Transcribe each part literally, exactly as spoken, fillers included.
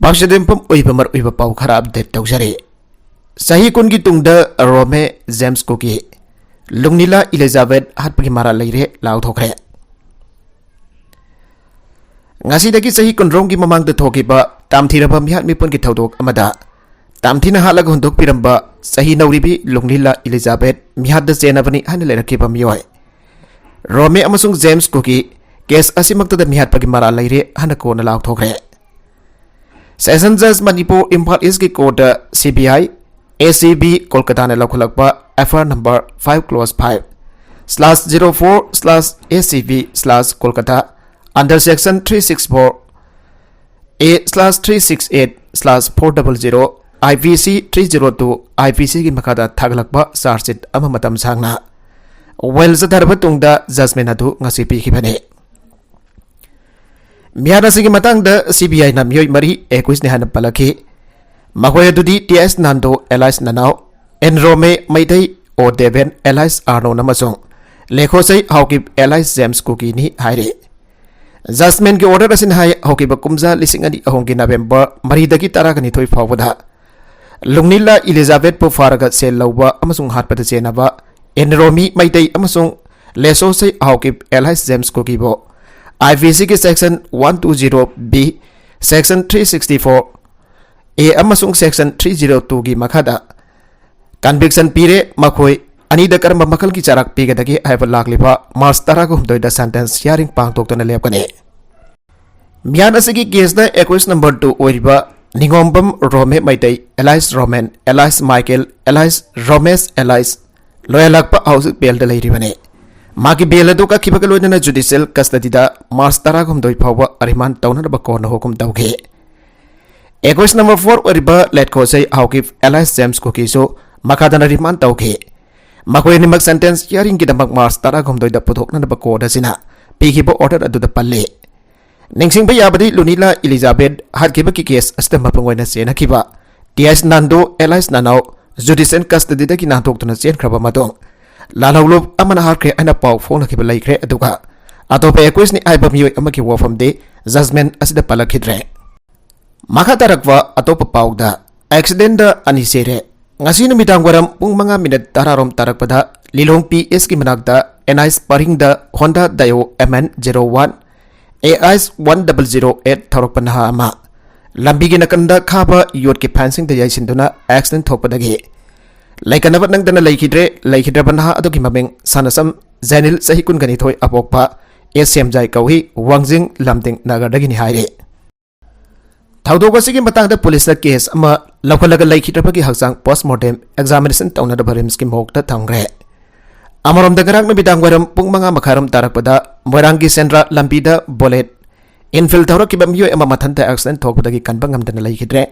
ꯄꯥꯎꯆꯦꯗꯦꯝꯐꯝ ꯑꯣꯏꯕ ꯃꯔꯨꯑꯣꯏꯕ ꯄꯥꯎ ꯈꯔ ꯑꯞꯗꯦꯠ ꯇꯧꯖꯔꯤ꯫ ꯆꯍꯤ ꯀꯨꯟꯒꯤ ꯇꯨꯡꯗ ꯔꯣꯃꯦ ꯖꯦꯝꯁ ꯀꯨꯀꯤ, ꯂꯨꯡꯅꯤꯂꯥ ꯏꯂꯤꯖꯥꯕꯦꯠ ꯍꯥꯠꯄꯒꯤ ꯃꯔꯥꯜ ꯂꯩꯔꯦ ꯂꯥꯎꯊꯣꯛꯈ꯭ꯔꯦ꯫ ꯉꯁꯤꯗꯒꯤ ꯆꯍꯤ ꯀꯨꯟꯔꯣꯝꯒꯤ ꯃꯃꯥꯡꯗ ꯊꯣꯛꯈꯤꯕ ꯇꯥꯝꯊꯤꯔꯕ ꯃꯤꯍꯥꯠ ꯃꯤꯄꯨꯟꯒꯤ ꯊꯧꯗꯣꯛ ꯑꯃꯗ ꯇꯥꯝꯊꯤꯅ ꯍꯥꯠꯂꯒ ꯍꯨꯟꯗꯣꯛꯄꯤꯔꯝꯕ ꯆꯍꯤ ꯅꯧꯔꯤꯕꯤ ꯂꯨꯡꯂꯤꯂꯥ ꯏꯂꯤꯖꯥꯕꯦꯠ ꯃꯤꯍꯥꯠꯇ ꯆꯦꯟꯅꯕꯅꯤ ꯍꯥꯏꯅ ꯂꯩꯔꯛꯈꯤꯕ ꯃꯤꯑꯣꯏ ꯔꯣꯃꯦ ꯑꯃꯁꯨꯡ ꯖꯦꯝꯁ ꯀꯨꯀꯤ ꯀꯦꯁ ꯑꯁꯤꯃꯛꯇꯗ ꯃꯤꯍꯥꯠꯄꯒꯤ ꯃꯔꯥꯜ ꯂꯩꯔꯦ ꯍꯥꯏꯅ ꯀꯣꯟꯅ ꯂꯥꯎꯊꯣꯛꯈ꯭ꯔꯦ꯫ ꯁꯦꯁꯟ ꯖꯖ ꯃꯅꯤꯄꯨꯔ ꯏꯝꯐꯥꯜ ꯏꯁꯀꯤ ꯀꯣꯔꯠꯇ C B I, A C B ꯀꯣꯜꯀꯇꯥꯅ ꯂꯧꯈꯠꯂꯛꯄ F I R number five clause five slash zero four slash A C B slash Kolkata under section three six four A slash three six eight slash four double zero, I P C three zero two, I P C ꯒꯤ ꯃꯈꯥꯗ ꯊꯥꯒꯠꯂꯛꯄ charge ꯁꯤꯠ ꯑꯃ ꯃꯇꯝ ꯁꯥꯡꯅ well ꯆꯠꯊꯔꯕ ꯇꯨꯡꯗ ꯖꯖꯃꯦꯟ ꯑꯗꯨ ꯉꯁꯤ ꯄꯤꯈꯤꯕꯅꯤ꯫ ꯃꯤꯍꯥꯠ ꯑꯁꯤꯒꯤ ꯃꯇꯥꯡꯗ ꯁꯤ ꯕꯤ ꯑꯥꯏꯅ ꯃꯤꯑꯣꯏ ꯃꯔꯤ ꯑꯦꯀ꯭ꯌꯨꯁꯅꯤ ꯍꯥꯏꯅ ꯄꯜꯂꯛꯈꯤ꯫ ꯃꯈꯣꯏ ꯑꯗꯨꯗꯤ ꯇꯤ ꯑꯦꯁ ꯅꯥꯟꯗꯣ alias ꯅꯅꯥꯎ, ꯑꯦꯟ ꯔꯣꯃꯦ ꯃꯩꯇꯩ, ꯑꯣ ꯗꯦꯕꯦꯟ alias ꯑꯥꯔꯅꯣꯟ ꯑꯃꯁꯨꯡ ꯂꯦꯈꯣꯁꯩ ꯍꯥꯎꯀꯤꯞ alias ꯖꯦꯝꯁ ꯀꯨꯀꯤꯅꯤ ꯍꯥꯏꯔꯤ꯫ ꯖꯖꯃꯦꯟꯒꯤ ꯑꯣꯔꯗꯔ ꯑꯁꯤꯅ ꯍꯥꯏ, ꯍꯧꯈꯤꯕ ꯀꯨꯝꯖꯥ ꯂꯤꯁꯤꯡ ꯑꯅꯤ ꯑꯍꯨꯝꯒꯤ ꯅꯕꯦꯝꯕꯔ ꯃꯔꯤꯗꯒꯤ ꯇꯔꯥꯒ ꯅꯤꯊꯣꯏ ꯐꯥꯎꯕꯗ ꯂꯨꯡꯅꯤꯂꯥ ꯏꯂꯤꯖꯥꯕꯦꯠꯄꯨ ꯐꯥꯔꯒ ꯁꯦꯜ ꯂꯧꯕ ꯑꯃꯁꯨꯡ ꯍꯥꯠꯄꯗ ꯆꯦꯟꯅꯕ ꯑꯦꯟ ꯔꯣꯃꯤ ꯃꯩꯇꯩ ꯑꯃꯁꯨꯡ ꯂꯦꯁꯣꯁꯩ ꯍꯥꯎꯀꯤꯞ alias ꯖꯦꯝꯁ ꯀꯨꯀꯤꯕꯨ I P C ꯒꯤ section one two zero B, section three sixty four A ꯑꯃꯁꯨꯡ section three zero two ꯒꯤ ꯃꯈꯥꯗ ꯀꯟꯚꯤꯛꯁꯟ ꯄꯤꯔꯦ꯫ ꯃꯈꯣꯏ ꯑꯅꯤꯗ ꯀꯔꯝꯕ ꯃꯈꯜꯒꯤ ꯆꯩꯔꯥꯛ ꯄꯤꯒꯗꯒꯦ ꯍꯥꯏꯕ ꯂꯥꯛꯂꯤꯕ ꯃꯥꯔꯆ ꯇꯔꯥꯒ ꯍꯨꯝꯗꯣꯏꯗ ꯁꯦꯟꯇꯦꯟꯁ ꯍꯤꯌꯥꯔꯤꯡ ꯄꯥꯡꯊꯣꯛꯇꯨꯅ ꯂꯦꯞꯀꯅꯤ꯫ ꯃꯤꯍꯥꯠ ꯑꯁꯤꯒꯤ ꯀꯦꯁꯇ ꯑꯦꯀ꯭ꯌꯨꯁ ꯅꯝꯕꯔ two ꯑꯣꯏꯔꯤꯕ Ningombam Rome Meitei alias Romen alias Michael alias Romesh alias ꯂꯣꯌꯦꯜꯂꯛꯄ ꯍꯧꯖꯤꯛ ꯕꯦꯜꯗ ꯂꯩꯔꯤꯕꯅꯤ꯫ ꯃꯥꯒꯤ ꯕꯦꯜ ꯑꯗꯨ ꯀꯛꯈꯤꯕꯒ ꯂꯣꯏꯅꯅ ꯖꯨꯗꯤꯁꯤꯌꯦꯜ ꯀꯁꯇꯗꯤꯗ ꯃꯥꯔꯆ ꯇꯔꯥꯍꯨꯝꯗꯣꯏ ꯐꯥꯎꯕ ꯔꯤꯃꯥꯟ ꯇꯧꯅꯅꯕ ꯀꯣꯔꯠꯅ ꯍꯨꯀꯨꯝ ꯇꯧꯈꯤ꯫ ꯑꯦꯀ꯭ꯌꯨꯁ ꯅꯝꯕꯔ four ꯑꯣꯏꯔꯤꯕ ꯂꯦꯠꯈꯣꯁꯩ ꯍꯥꯎꯀꯤꯞ alias ꯖꯦꯝꯁ ꯀꯨꯀꯤꯁꯨ ꯃꯈꯥꯗꯅ ꯔꯤꯃꯥꯟ ꯇꯧꯈꯤ꯫ ꯃꯈꯣꯏ ꯑꯅꯤꯃꯛ ꯁꯦꯟꯇꯦꯟꯁ ꯍꯤꯌꯥꯔꯤꯡꯒꯤꯗꯃꯛ ꯃꯥꯔꯆ ꯇꯔꯥꯍꯨꯝꯗꯣꯏꯗ ꯄꯨꯊꯣꯛꯅꯅꯕ ꯀꯣꯔꯠ ꯑꯁꯤꯅ ꯄꯤꯈꯤꯕ ꯑꯣꯔꯗꯔ ꯑꯗꯨꯗ ꯄꯜꯂꯤ꯫ ꯅꯤꯡꯁꯤꯡꯕ ꯌꯥꯕꯗꯤ, ꯂꯨꯅꯤꯂꯥ ꯏꯂꯤꯖꯥꯕꯦꯠ ꯍꯥꯠꯈꯤꯕꯒꯤ ꯀꯦꯁ ꯑꯁꯤꯗ ꯃꯄꯨꯡ ꯑꯣꯏꯅ ꯆꯦꯟꯅꯈꯤꯕ ꯇꯤ ꯑꯦꯁ ꯅꯥꯟꯗꯣ alias ꯅꯅꯥꯎ ꯖꯨꯗꯤꯁꯤꯌꯦꯜ ꯀꯁꯇꯗꯤꯗꯒꯤ ꯅꯥꯟꯊꯣꯛꯇꯨꯅ ꯆꯦꯟꯈ꯭ꯔꯕ ꯃꯇꯨꯡ, ꯂꯥꯜꯍꯧꯂꯨꯞ ꯑꯃꯅ ꯍꯥꯠꯈ꯭ꯔꯦ ꯍꯥꯏꯅ ꯄꯥꯎ ꯐꯣꯡꯂꯛꯈꯤꯕ ꯂꯩꯈ꯭ꯔꯦ, ꯑꯗꯨꯒ ꯑꯇꯣꯞꯄ ꯑꯦꯀ꯭ꯌꯨꯁꯅꯤ ꯍꯥꯏꯕ ꯃꯤꯑꯣꯏ ꯑꯃꯒꯤ ꯋꯥꯐꯝꯗꯤ ꯖꯖꯃꯦꯟ ꯑꯁꯤꯗ ꯄꯜꯂꯛꯈꯤꯗ꯭ꯔꯦ꯫ ꯃꯈꯥ ꯇꯥꯔꯛꯄ ꯑꯇꯣꯞꯄ ꯄꯥꯎꯗ, ꯑꯦꯛꯁꯤꯗꯦꯟꯗ ꯑꯅꯤ ꯁꯤꯔꯦ꯫ ꯉꯁꯤ ꯅꯨꯃꯤꯗꯥꯡ ꯋꯥꯏꯔꯝ ꯄꯨꯡ ꯃꯉꯥ ꯃꯤꯅꯠ ꯇꯔꯥ ꯔꯣꯝ ꯇꯥꯔꯛꯄꯗ ꯂꯤꯂꯣꯡ ꯄꯤ ꯑꯦꯁꯀꯤ ꯃꯅꯥꯛꯇ ꯑꯦꯟ ꯑꯩꯆ ꯄꯔꯤꯡꯗ Honda Dio M N zero one A H one double zero eight ꯊꯧꯔꯛꯄ ꯅꯍꯥ ꯑꯃ ꯂꯝꯕꯤꯒꯤ ꯅꯥꯀꯟꯗ ꯈꯥꯕ ꯌꯣꯠꯀꯤ ꯐꯦꯟꯁꯤꯡꯗ ꯌꯩꯁꯤꯟꯗꯨꯅ ꯑꯦꯛꯁꯤꯗꯦꯟ ꯊꯣꯛꯄꯗꯒꯤ ꯂꯩꯀꯟꯅꯕ ꯅꯪꯗꯅ ꯂꯩꯈꯤꯗ꯭ꯔꯦ꯫ ꯂꯩꯈꯤꯗ꯭ꯔꯕ ꯅꯍꯥ ꯑꯗꯨꯒꯤ ꯃꯃꯤꯡ ꯁꯅꯁꯝ ꯖꯦꯅꯤꯜ, ꯆꯍꯤ ꯀꯨꯟꯒ ꯅꯤꯊꯣꯏ, ꯑꯄꯣꯛꯄ ꯑꯦꯁ ꯁꯦꯝꯖꯥꯏ ꯀꯧꯏ, ꯋꯥꯡꯖꯤꯡ ꯂꯝꯗꯤꯡ ꯅꯒꯔꯗꯒꯤꯅꯤ ꯍꯥꯏꯔꯤ꯫ ꯊꯧꯗꯣꯛ ꯑꯁꯤꯒꯤ ꯃꯇꯥꯡꯗ ꯄꯨꯂꯤꯁꯅ ꯀꯦꯁ ꯑꯃ ꯂꯧꯈꯠꯂꯒ ꯂꯩꯈꯤꯗ꯭ꯔꯕꯒꯤ ꯍꯛꯆꯥꯡ ꯄꯣꯁꯃꯣꯔꯇꯦꯝ ꯑꯦꯛꯖꯥꯃꯤꯅꯦꯁꯟ ꯇꯧꯅꯅꯕ ꯔꯤꯝꯁꯀꯤ ꯃꯣꯔꯒꯇ ꯊꯝꯈ꯭ꯔꯦ꯫ ꯑꯃꯔꯣꯝꯗ, ꯉꯔꯥꯡ ꯅꯨꯃꯤꯗꯥꯡ ꯋꯥꯏꯔꯝ ꯄꯨꯡ ꯃꯉꯥ ꯃꯈꯥꯏꯔꯣꯝ ꯇꯥꯔꯛꯄꯗ ꯃꯣꯏꯔꯥꯡꯒꯤ ꯁꯦꯟꯗ꯭ꯔꯥ ꯂꯝꯕꯤꯗ ꯕꯨꯂꯦꯠ ꯏꯟꯐꯤꯜ ꯊꯧꯔꯛꯈꯤꯕ ꯃꯤꯑꯣꯏ ꯑꯃ ꯃꯊꯟꯇ ꯑꯦꯛꯁꯤꯗꯦꯟ ꯊꯣꯛꯄꯗꯒꯤ ꯀꯟꯕ ꯉꯝꯗꯅ ꯂꯩꯈꯤꯗ꯭ꯔꯦ꯫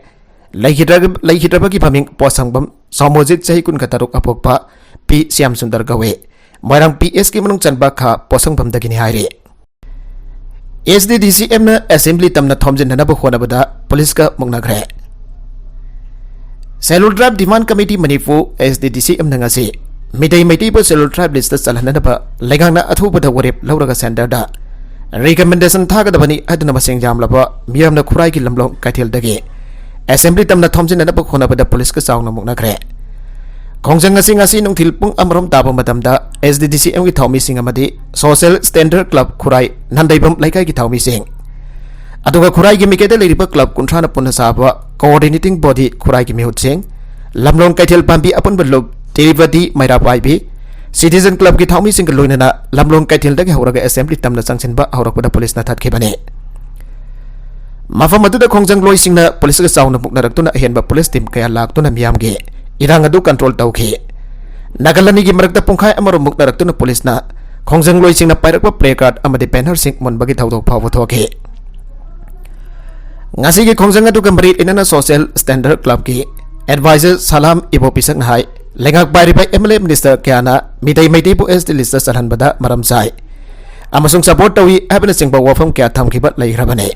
ꯂꯩꯈꯤꯗ꯭ꯔ-, ꯂꯩꯈꯤꯗ꯭ꯔꯕꯒꯤ ꯃꯃꯤꯡ ꯄꯣꯠꯁꯪꯕꯝ ꯁꯣꯃꯣꯖꯤꯠ, ꯆꯍꯤ ꯀꯨꯟꯒ ꯇꯔꯨꯛ, ꯑꯄꯣꯛꯄ ꯄꯤ ꯁ꯭ꯌꯥꯝ ꯁꯨꯟꯗꯔ ꯀꯧꯏ꯫ ꯃꯣꯏꯔꯥꯡ ꯄꯤ ꯑꯦꯁꯀꯤ ꯃꯅꯨꯡ ꯆꯟꯕ ꯈꯥ ꯄꯣꯠꯁꯪꯕꯝꯗꯒꯤꯅꯤ ꯍꯥꯏꯔꯤ꯫ ꯑꯦꯁ ꯗꯤ ꯗꯤ ꯁꯤ ꯑꯦꯝꯅ ꯑꯦꯁꯦꯝꯕ꯭ꯂꯤ ꯇꯝꯅ ꯊꯣꯝꯖꯤꯟꯅꯅꯕ ꯍꯣꯠꯅꯕꯗ ꯄꯨꯂꯤꯁꯀ ꯃꯨꯛꯅꯈ꯭ꯔꯦ꯫ ꯁꯦꯂꯨꯜ ꯇ꯭ꯔꯥꯏꯕ ꯗꯤꯃꯥꯟ ꯀꯃꯤꯇꯤ ꯃꯅꯤꯄꯨꯔ, ꯑꯦꯁ ꯗꯤ ꯗꯤ ꯁꯤ ꯑꯦꯝꯅ ꯉꯁꯤ ꯃꯤꯇꯩ ꯃꯩꯇꯩꯕꯨ ꯁꯦꯂꯨꯜ ꯇ꯭ꯔꯥꯏꯕ ꯂꯤꯁꯇ ꯆꯜꯍꯟꯅꯅꯕ ꯂꯩꯉꯥꯛꯅ ꯑꯊꯨꯕꯗ ꯋꯥꯔꯦꯞ ꯂꯧꯔꯒ ꯁꯦꯟꯇꯔꯗ ꯔꯤꯀꯃꯦꯟꯗꯦꯁꯟ ꯊꯥꯒꯗꯕꯅꯤ ꯍꯥꯏꯗꯨꯅ ꯃꯁꯤꯡ ꯌꯥꯝꯂꯕ ꯃꯤꯌꯥꯝꯅ ꯈꯨꯔꯥꯏꯒꯤ ꯂꯝꯂꯣꯡ ꯀꯩꯊꯦꯜꯗꯒꯤ ꯑꯦꯁꯦꯝꯕ꯭ꯂꯤ ꯇꯝꯅ ꯊꯣꯝꯖꯤꯟꯅꯅꯕ ꯍꯣꯠꯅꯕꯗ ꯄꯨꯂꯤꯁꯀ ꯆꯥꯎꯅ ꯃꯨꯛꯅꯈ꯭ꯔꯦ꯫ ꯈꯣꯡꯖꯪ ꯑꯁꯤ ꯉꯁꯤ ꯅꯨꯡꯊꯤꯜ ꯄꯨꯡ ꯑꯃꯔꯣꯝ ꯇꯥꯕ ꯃꯇꯝꯗ ꯑꯦꯁ ꯗꯤ ꯗꯤ ꯁꯤ ꯑꯦꯝꯒꯤ ꯊꯧꯃꯤꯁꯤꯡ ꯑꯃꯗꯤ ꯁꯣꯁꯤꯌꯦꯜ ꯁ꯭ꯇꯦꯟꯗꯔꯗ ꯀ꯭ꯂꯕ ꯈꯨꯔꯥꯏ ꯅꯟꯗꯩꯕꯝ ꯂꯩꯀꯥꯏꯒꯤ ꯊꯧꯃꯤꯁꯤꯡ, ꯑꯗꯨꯒ ꯈꯨꯔꯥꯏꯒꯤ ꯃꯤꯀꯩꯗ ꯂꯩꯔꯤꯕ ꯀ꯭ꯂꯕ ꯀꯨꯟꯊ꯭ꯔꯥꯅ ꯄꯨꯟꯅ ꯁꯥꯕ ꯀꯣꯑꯣꯔꯗꯤꯅꯦꯇꯤꯡ ꯕꯣꯗꯤ ꯈꯨꯔꯥꯏꯒꯤ ꯃꯤꯍꯨꯠꯁꯤꯡ, ꯂꯝꯂꯣꯡ ꯀꯩꯊꯦꯜ ꯄꯥꯝꯕꯤ ꯑꯄꯨꯟꯕ ꯂꯨꯞ ꯇꯤꯔꯤꯄꯇꯤ ꯃꯩꯔꯥ ꯄꯥꯏꯕꯤ, ꯁꯤꯇꯤꯖꯟ ꯀ꯭ꯂꯕꯀꯤ ꯊꯧꯃꯤꯁꯤꯡꯒ ꯂꯣꯏꯅꯅ ꯂꯝꯂꯣꯡ ꯀꯩꯊꯦꯜꯗꯒꯤ ꯍꯧꯔꯒ ꯑꯦꯁꯦꯝꯕ꯭ꯂꯤ ꯇꯝꯅ ꯆꯪꯁꯤꯟꯕ ꯍꯧꯔꯛꯄꯗ ꯄꯨꯂꯤꯁꯅ ꯊꯠꯈꯤꯕꯅꯤ꯫ ꯃꯐꯝ ꯑꯗꯨꯗ ꯈꯣꯡꯖꯪꯂꯣꯏꯁꯤꯡꯅ ꯄꯨꯂꯤꯁꯀ ꯆꯥꯎꯅ ꯃꯨꯛꯅꯔꯛꯇꯨꯅ ꯑꯍꯦꯟꯕ ꯄꯨꯂꯤꯁ ꯇꯤꯝ ꯀꯌꯥ ꯂꯥꯛꯇꯨꯅ ꯃꯤꯌꯥꯝꯒꯤ ꯏꯔꯥꯡ ꯑꯗꯨ ꯀꯟꯇ꯭ꯔꯣꯜ ꯇꯧꯈꯤ꯫ ꯅꯥꯀꯜ ꯑꯅꯤꯒꯤ ꯃꯔꯛꯇ ꯄꯨꯡꯈꯥꯏ ꯑꯃꯔꯣꯝ ꯃꯨꯛꯅꯔꯛꯇꯨꯅ ꯄꯨꯂꯤꯁꯅ ꯈꯣꯡꯖꯪꯂꯣꯏꯁꯤꯡꯅ ꯄꯥꯏꯔꯛꯄ ꯄ꯭ꯂꯦ ꯀꯥꯔꯗ ꯑꯃꯗꯤ ꯕꯦꯅꯔꯁꯤꯡ ꯃꯨꯟꯕꯒꯤ ꯊꯧꯗꯣꯛ ꯐꯥꯎꯕ ꯊꯣꯛꯈꯤ꯫ ꯉꯁꯤꯒꯤ ꯈꯣꯡꯖꯪ ꯑꯗꯨꯒ ꯃꯔꯤ ꯂꯩꯅꯅ ꯁꯣꯁꯤꯌꯦꯜ ꯁ꯭ꯇꯦꯟꯗꯔꯗ ꯀ꯭ꯂꯕꯀꯤ ꯑꯦꯗꯚꯥꯏꯖꯔ ꯁꯂꯥꯝ ꯏꯕꯣ ꯄꯤꯁꯛꯅ ꯍꯥꯏ, ꯂꯩꯉꯥꯛ ꯄꯥꯏꯔꯤꯕ ꯑꯦꯝ ꯑꯦꯜ ꯑꯦ ꯃꯤꯅꯤꯁꯇꯔ ꯀꯌꯥꯅ ꯃꯤꯇꯩ ꯃꯩꯇꯩꯕꯨ ꯑꯦꯁ ꯇꯤ ꯂꯤꯁꯇ ꯆꯜꯍꯟꯕꯗ ꯃꯔꯝ ꯆꯥꯏ ꯑꯃꯁꯨꯡ ꯁꯄꯣꯔꯠ ꯇꯧꯏ ꯍꯥꯏꯕꯅꯆꯤꯡꯕ ꯋꯥꯐꯝ ꯀꯌꯥ ꯊꯝꯈꯤꯕ ꯂꯩꯈ꯭ꯔꯕꯅꯤ꯫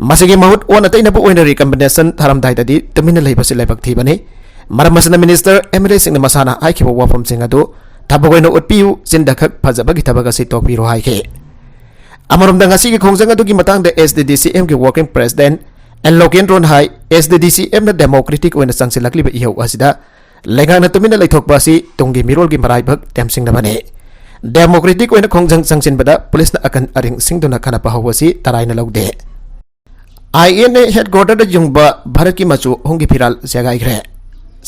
ꯃꯁꯤꯒꯤ ꯃꯍꯨꯠ ꯑꯣꯟꯅ ꯇꯩꯅꯕ ꯑꯣꯏꯅ ꯔꯤꯀꯃꯦꯟꯗꯦꯁꯟ ꯊꯥꯔꯝꯗꯥꯏꯗꯗꯤ ꯇꯨꯃꯤꯟꯅ ꯂꯩꯕꯁꯤ ꯂꯥꯏꯕꯛ ꯊꯤꯕꯅꯤ꯫ ꯃꯔꯝ ꯑꯁꯤꯅ ꯃꯤꯅꯤꯁꯇꯔ, ꯑꯦꯝ ꯑꯦꯜ ꯑꯦꯁꯤꯡꯅ ꯃꯁꯥꯅ ꯍꯥꯏꯈꯤꯕ ꯋꯥꯐꯝꯁꯤꯡ ꯑꯗꯨ ꯊꯕꯛ ꯑꯣꯏꯅ ꯎꯠꯄꯤꯌꯨ, ꯆꯤꯟꯗ ꯈꯛ ꯐꯖꯕꯒꯤ ꯊꯕꯛ ꯑꯁꯤ ꯇꯣꯛꯄꯤꯔꯣ ꯍꯥꯏꯈꯤ꯫ ꯑꯃꯔꯣꯝꯗ, ꯉꯁꯤꯒꯤ ꯈꯣꯡꯖꯪ ꯑꯗꯨꯒꯤ ꯃꯇꯥꯡꯗ ꯑꯦꯁ ꯗꯤ ꯗꯤ ꯁꯤ ꯑꯦꯝꯒꯤ ꯋꯥꯔꯀꯤꯡ ꯄ꯭ꯔꯦꯁꯤꯗꯦꯟꯠ ꯑꯦꯟ ꯂꯣꯀꯦꯟꯗ꯭ꯔꯣꯟ ꯍꯥꯏ, ꯑꯦꯁ ꯗꯤ ꯗꯤ ꯁꯤ ꯑꯦꯝꯅ ꯗꯦꯃꯣꯀ꯭ꯔꯦꯇꯤꯛ ꯑꯣꯏꯅ ꯆꯪꯁꯤꯜꯂꯛꯂꯤꯕ ꯏꯍꯧ ꯑꯁꯤꯗ ꯂꯩꯉꯥꯛꯅ ꯇꯨꯃꯤꯟꯅ ꯂꯩꯊꯣꯛꯄ ꯑꯁꯤ ꯇꯨꯡꯒꯤ ꯃꯤꯔꯣꯜꯒꯤ ꯃꯔꯥꯏꯕꯛ ꯇꯦꯝꯁꯤꯡꯅꯕꯅꯤ꯫ ꯗꯦꯃꯣꯀ꯭ꯔꯦꯇꯤꯛ ꯑꯣꯏꯅ ꯈꯣꯡꯖꯪ ꯆꯪꯁꯤꯟꯕꯗ ꯄꯨꯂꯤꯁꯅ ꯑꯀꯟ ꯑꯔꯤꯡ ꯁꯤꯡꯗꯨꯅ ꯈꯟꯅꯄ ꯍꯧꯕ ꯑꯁꯤ ꯇꯔꯥꯏꯅ ꯂꯧꯗꯦ꯫ ꯑꯥꯏ ꯑꯦꯟ ꯑꯦ ꯍꯦꯗꯀ꯭ꯋꯥꯇꯔꯗ ꯌꯨꯡꯕ ꯚꯥꯔꯠꯀꯤ ꯃꯆꯨ ꯑꯍꯨꯝꯒꯤ ꯐꯤꯔꯥꯜ ꯁꯦꯒꯥꯏꯈ꯭ꯔꯦ꯫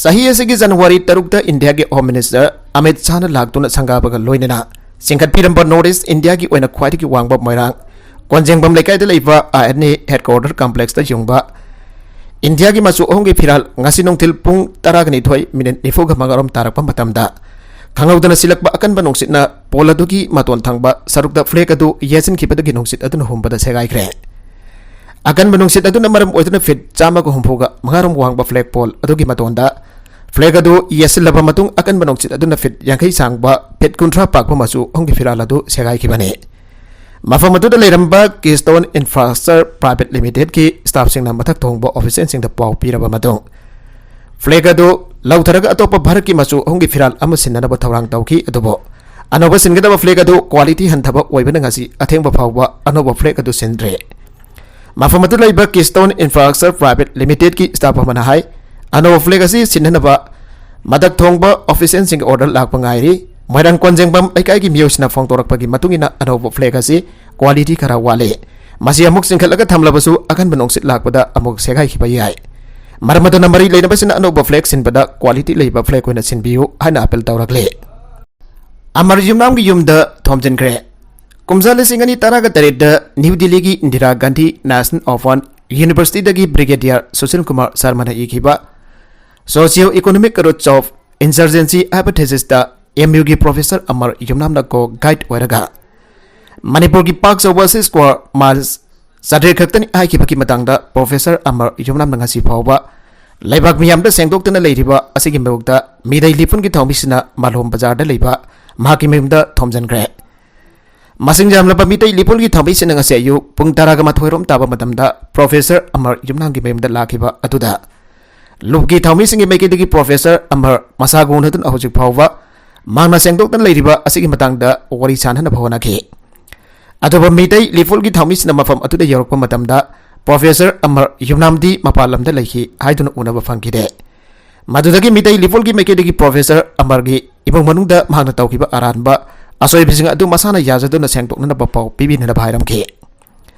ꯆꯍꯤ ꯑꯁꯤꯒꯤ ꯖꯅꯋꯥꯔꯤ ꯇꯔꯨꯛꯇ ꯏꯟꯗꯤꯌꯥꯒꯤ ꯍꯣꯝ ꯃꯤꯅꯤꯁꯇꯔ ꯑꯃꯤꯠ ꯁꯥꯍꯅ ꯂꯥꯛꯇꯨꯅ ꯁꯪꯒꯥꯕꯒ ꯂꯣꯏꯅꯅ ꯆꯤꯡꯈꯠꯄꯤꯔꯝꯕ ꯅꯣꯔꯠ ꯏꯁ ꯏꯟꯗꯤꯌꯥꯒꯤ ꯑꯣꯏꯅ ꯈ꯭ꯋꯥꯏꯗꯒꯤ ꯋꯥꯡꯕ ꯃꯣꯏꯔꯥꯡ ꯀꯣꯟꯖꯦꯡꯕꯝ ꯂꯩꯀꯥꯏꯗ ꯂꯩꯕ ꯑꯥꯏ ꯑꯦꯟ ꯑꯦ ꯍꯦꯗꯀ꯭ꯋꯥꯇꯔ ꯀꯝꯄ꯭ꯂꯦꯛꯁꯇ ꯌꯨꯡꯕ ꯏꯟꯗꯤꯌꯥꯒꯤ ꯃꯆꯨ ꯑꯍꯨꯝꯒꯤ ꯐꯤꯔꯥꯜ ꯉꯁꯤ ꯅꯨꯡꯊꯤꯜ ꯄꯨꯡ ꯇꯔꯥꯒ ꯅꯤꯊꯣꯏ ꯃꯤꯅꯤꯠ ꯅꯤꯐꯨꯒ ꯃꯉꯥꯔꯣꯝ ꯇꯥꯔꯛꯄ ꯃꯇꯝꯗ ꯈꯪꯍꯧꯗꯅ ꯁꯤꯜꯂꯛꯄ ꯑꯀꯟꯕ ꯅꯨꯡꯁꯤꯠꯅ ꯄꯣꯜ ꯑꯗꯨꯒꯤ ꯃꯇꯣꯟ ꯊꯪꯕ ꯁꯔꯨꯛꯇ ꯐ꯭ꯂꯦꯛ ꯑꯗꯨ ꯌꯦꯠꯁꯤꯟꯈꯤꯕꯗꯒꯤ ꯅꯨꯡꯁꯤꯠ ꯑꯗꯨꯅ ꯍꯨꯝꯕꯗ ꯁꯦꯒꯥꯏꯈ꯭ꯔꯦ꯫ ꯑꯀꯟꯕ ꯅꯨꯡꯁꯤꯠ ꯑꯗꯨꯅ ꯃꯔꯝ ꯑꯣꯏꯗꯨꯅ ꯐꯤꯠ ꯆꯥꯝꯃꯒ ꯍꯨꯝꯐꯨꯒ ꯃꯉꯥꯔꯣꯝ ꯋꯥꯡꯕ ꯐ꯭ꯂꯦꯛ ꯄꯣꯜ ꯑꯗꯨꯒꯤ ꯃꯇꯣꯟꯗ ꯐ꯭ꯂꯦꯛ ꯑꯗꯨ ꯌꯦꯠꯁꯤꯜꯂꯕ ꯃꯇꯨꯡ ꯑꯀꯟꯕ ꯅꯨꯡꯁꯤꯠ ꯑꯗꯨꯅ ꯐꯤꯠ ꯌꯥꯡꯈꯩ ꯁꯥꯡꯕ ꯐꯤꯠ ꯀꯨꯟꯊ꯭ꯔꯥ ꯄꯥꯛꯄ ꯃꯆꯨ ꯑꯍꯨꯝꯒꯤ ꯐꯤꯔꯥꯜ ꯑꯗꯨ ꯁꯦꯒꯥꯏꯈꯤꯕꯅꯤ꯫ ꯃꯐꯝ ꯑꯗꯨꯗ ꯂꯩꯔꯝꯕ ꯀꯤꯁꯇꯣꯟ ꯏꯟꯐ꯭ꯔꯥꯁ꯭ꯇ꯭ꯔꯛꯆꯔ ꯄ꯭ꯔꯥꯏꯚꯦꯠ ꯂꯤꯃꯤꯇꯦꯗꯀꯤ ꯁ꯭ꯇꯥꯐꯁꯤꯡꯅ ꯃꯊꯛ ꯊꯣꯡꯕ ꯑꯣꯐꯤꯁꯤꯌꯦꯜꯁꯤꯡꯗ ꯄꯥꯎ ꯄꯤꯔꯕ ꯃꯇꯨꯡ ꯐ꯭ꯂꯦꯛ ꯑꯗꯨ ꯂꯧꯊꯔꯒ ꯑꯇꯣꯞꯄ ꯚꯥꯔꯠꯀꯤ ꯃꯆꯨ ꯑꯍꯨꯝꯒꯤ ꯐꯤꯔꯥꯜ ꯑꯃ ꯁꯤꯟꯅꯅꯕ ꯊꯧꯔꯥꯡ ꯇꯧꯈꯤ꯫ ꯑꯗꯨꯕꯨ ꯑꯅꯧꯕ ꯁꯤꯟꯒꯗꯕ ꯐ꯭ꯂꯦꯛ ꯑꯗꯨ ꯀ꯭ꯋꯥꯂꯤꯇꯤ ꯍꯟꯊꯕ ꯑꯣꯏꯕꯅ ꯉꯁꯤ ꯑꯊꯦꯡꯕ ꯐꯥꯎꯕ ꯑꯅꯧꯕ ꯐ꯭ꯂꯦꯛ ꯑꯗꯨ ꯁꯤꯟꯗ꯭ꯔꯤ꯫ ꯃꯐꯝ ꯑꯗꯨ ꯂꯩꯕ ꯀꯤꯁꯇꯣꯟ ꯏꯟꯐ꯭ꯔꯥꯁ꯭ꯇ꯭ꯔꯛꯆꯔ ꯄ꯭ꯔꯥꯏꯚꯦꯠ ꯂꯤꯃꯤꯇꯦꯗꯀꯤ ꯁ꯭ꯇꯥꯐ ꯑꯃꯅ ꯍꯥꯏ, ꯑꯅꯧꯕ ꯐ꯭ꯂꯦꯛ ꯑꯁꯤ ꯁꯤꯟꯅꯅꯕ ꯃꯊꯛ ꯊꯣꯡꯕ ꯑꯣꯐꯤꯁꯤꯌꯦꯜꯁꯤꯡꯒꯤ ꯑꯣꯔꯗꯔ ꯂꯥꯛꯄ ꯉꯥꯏꯔꯤ꯫ ꯃꯣꯏꯔꯥꯡ ꯀꯣꯟꯖꯦꯡꯕꯝ ꯂꯩꯀꯥꯏꯒꯤ ꯃꯤꯑꯣꯏꯁꯤꯡꯅ ꯐꯣꯡꯗꯣꯔꯛꯄꯒꯤ ꯃꯇꯨꯡ ꯏꯟꯅ ꯑꯅꯧꯕ ꯐ꯭ꯂꯦꯛ ꯑꯁꯤ ꯀ꯭ꯋꯥꯂꯤꯇꯤ ꯈꯔ ꯋꯥꯠꯂꯤ꯫ ꯃꯁꯤ ꯑꯃꯨꯛ ꯆꯤꯡꯈꯠꯂꯒ ꯊꯝꯂꯕꯁꯨ ꯑꯀꯟꯕ ꯅꯨꯡꯁꯤꯠ ꯂꯥꯛꯄꯗ ꯑꯃꯨꯛ ꯁꯦꯒꯥꯏꯈꯤꯕ ꯌꯥꯏ꯫ ꯃꯔꯝ ꯑꯗꯨꯅ ꯃꯔꯤ ꯂꯩꯅꯕꯁꯤꯡꯅ ꯑꯅꯧꯕ ꯐ꯭ꯂꯦꯛ ꯁꯤꯟꯕꯗ ꯀ꯭ꯋꯥꯂꯤꯇꯤ ꯂꯩꯕ ꯐ꯭ꯂꯦꯛ ꯑꯣꯏꯅ ꯁꯤꯟꯕꯤꯌꯨ ꯍꯥꯏꯅ ꯑꯄꯤꯜ ꯇꯧꯔꯛꯂꯤ꯫ ꯑꯃꯔ ꯌꯨꯝꯅꯥꯝꯒꯤ ꯌꯨꯝꯗ ꯊꯣꯝꯖꯤꯟꯈ꯭ꯔꯦ꯫ ꯀꯨꯝꯖꯥ ꯂꯤꯁꯤꯡ ꯑꯅꯤ ꯇꯔꯥꯒ ꯇꯔꯦꯠꯇ ꯅ꯭ꯌꯨ ꯗꯤꯜꯂꯤꯒꯤ ꯏꯟꯗꯤꯔꯥ ꯒꯥꯟꯙꯤ ꯅꯦꯁꯅꯦꯜ ꯑꯣꯄꯟ ꯌꯨꯅꯤꯚꯔꯁꯤꯇꯤꯗꯒꯤ ꯕ꯭ꯔꯤꯒꯦꯗꯤꯌꯔ ꯁꯨꯁꯤꯜ ꯀꯨꯃꯥꯔ ꯁꯔꯃꯅ ꯏꯈꯤꯕ Socio Economic Roots of Insurgency ꯍꯥꯏꯕ ꯊꯦꯁꯤꯁꯇ ꯑꯦꯝ ꯌꯨꯒꯤ ꯄ꯭ꯔꯣꯐꯦꯁꯔ ꯑꯃꯔ ꯌꯨꯝꯅꯥꯝꯅ ꯀꯣ ꯒꯥꯏꯗ ꯑꯣꯏꯔꯒ ꯃꯅꯤꯄꯨꯔꯒꯤ ꯄꯥꯛ ꯆꯥꯎꯕ ꯑꯁꯤ ꯁ꯭ꯀ꯭ꯋꯥꯔ ꯃꯥꯏꯜꯁ ꯆꯥꯇ꯭ꯔꯦꯠ ꯈꯛꯇꯅꯤ ꯍꯥꯏꯈꯤꯕꯒꯤ ꯃꯇꯥꯡꯗ ꯄ꯭ꯔꯣꯐꯦꯁꯔ ꯑꯃꯔ ꯌꯨꯝꯅꯥꯝꯅ ꯉꯁꯤ ꯐꯥꯎꯕ ꯂꯩꯕꯥꯛ ꯃꯤꯌꯥꯝꯗ ꯁꯦꯡꯗꯣꯛꯇꯨꯅ ꯂꯩꯔꯤꯕ ꯑꯁꯤꯒꯤ ꯃꯥꯌꯣꯛꯇ ꯃꯤꯇꯩ ꯂꯤꯄꯨꯟꯒꯤ ꯊꯧꯃꯤꯁꯤꯡꯅ ꯃꯥꯂꯣꯝ ꯕꯖꯥꯔꯗ ꯂꯩꯕ ꯃꯍꯥꯛꯀꯤ ꯃꯌꯨꯝꯗ ꯊꯣꯝꯖꯤꯟꯈ꯭ꯔꯦ꯫ ꯃꯁꯤꯡ ꯌꯥꯝꯂꯕ ꯃꯤꯇꯩ ꯂꯤꯄꯨꯟꯒꯤ ꯊꯧꯃꯤꯁꯤꯡꯅ ꯉꯁꯤ ꯑꯌꯨꯛ ꯄꯨꯡ ꯇꯔꯥꯒ ꯃꯥꯊꯣꯏ ꯔꯣꯝ ꯇꯥꯕ ꯃꯇꯝꯗ ꯄ꯭ꯔꯣꯐꯦꯁꯔ ꯑꯃꯔ ꯌꯨꯝꯅꯥꯝꯒꯤ ꯃꯌꯨꯝꯗ ꯂꯥꯛꯈꯤꯕ ꯑꯗꯨꯗ ꯂꯨꯞꯀꯤ ꯊꯧꯃꯤꯁꯤꯡꯒꯤ ꯃꯥꯏꯀꯩꯗꯒꯤ ꯄ꯭ꯔꯣꯐꯦꯁꯔ ꯑꯃꯔ ꯃꯁꯥ ꯒꯣꯡꯅꯗꯨꯅ ꯍꯧꯖꯤꯛ ꯐꯥꯎꯕ ꯃꯍꯥꯛꯅ ꯁꯦꯡꯗꯣꯛꯇꯅ ꯂꯩꯔꯤꯕ ꯑꯁꯤꯒꯤ ꯃꯇꯥꯡꯗ ꯋꯥꯔꯤ ꯁꯥꯅꯅꯕ ꯍꯣꯠꯅꯈꯤ꯫ ꯑꯗꯨꯕꯨ ꯃꯤꯇꯩ ꯂꯤꯄꯨꯟꯒꯤ ꯊꯧꯃꯤꯁꯤꯡꯅ ꯃꯐꯝ ꯑꯗꯨꯗ ꯌꯧꯔꯛꯄ ꯃꯇꯝꯗ ꯄ꯭ꯔꯣꯐꯦꯁꯔ ꯑꯃꯔ ꯌꯨꯝꯅꯥꯝꯗꯤ ꯃꯄꯥꯟ ꯂꯝꯗ ꯂꯩꯈꯤ ꯍꯥꯏꯗꯨꯅ ꯎꯅꯕ ꯐꯪꯈꯤꯗꯦ꯫ ꯃꯗꯨꯗꯒꯤ ꯃꯤꯇꯩ ꯂꯤꯄꯣꯜꯒꯤ ꯃꯥꯏꯀꯩꯗꯒꯤ ꯄ꯭ꯔꯣꯐꯦꯁꯔ ꯑꯃꯔꯒꯤ ꯏꯃꯨꯡ ꯃꯅꯨꯡꯗ ꯃꯍꯥꯛꯅ ꯇꯧꯈꯤꯕ ꯑꯔꯥꯟꯕ ꯑꯁꯣꯏꯕꯁꯤꯡ ꯑꯗꯨ ꯃꯁꯥꯅ ꯌꯥꯖꯗꯨꯅ ꯁꯦꯡꯗꯣꯛꯅꯅꯕ ꯄꯥꯎ ꯄꯤꯕꯤꯅꯅꯕ ꯍꯥꯏꯔꯝꯈꯤ꯫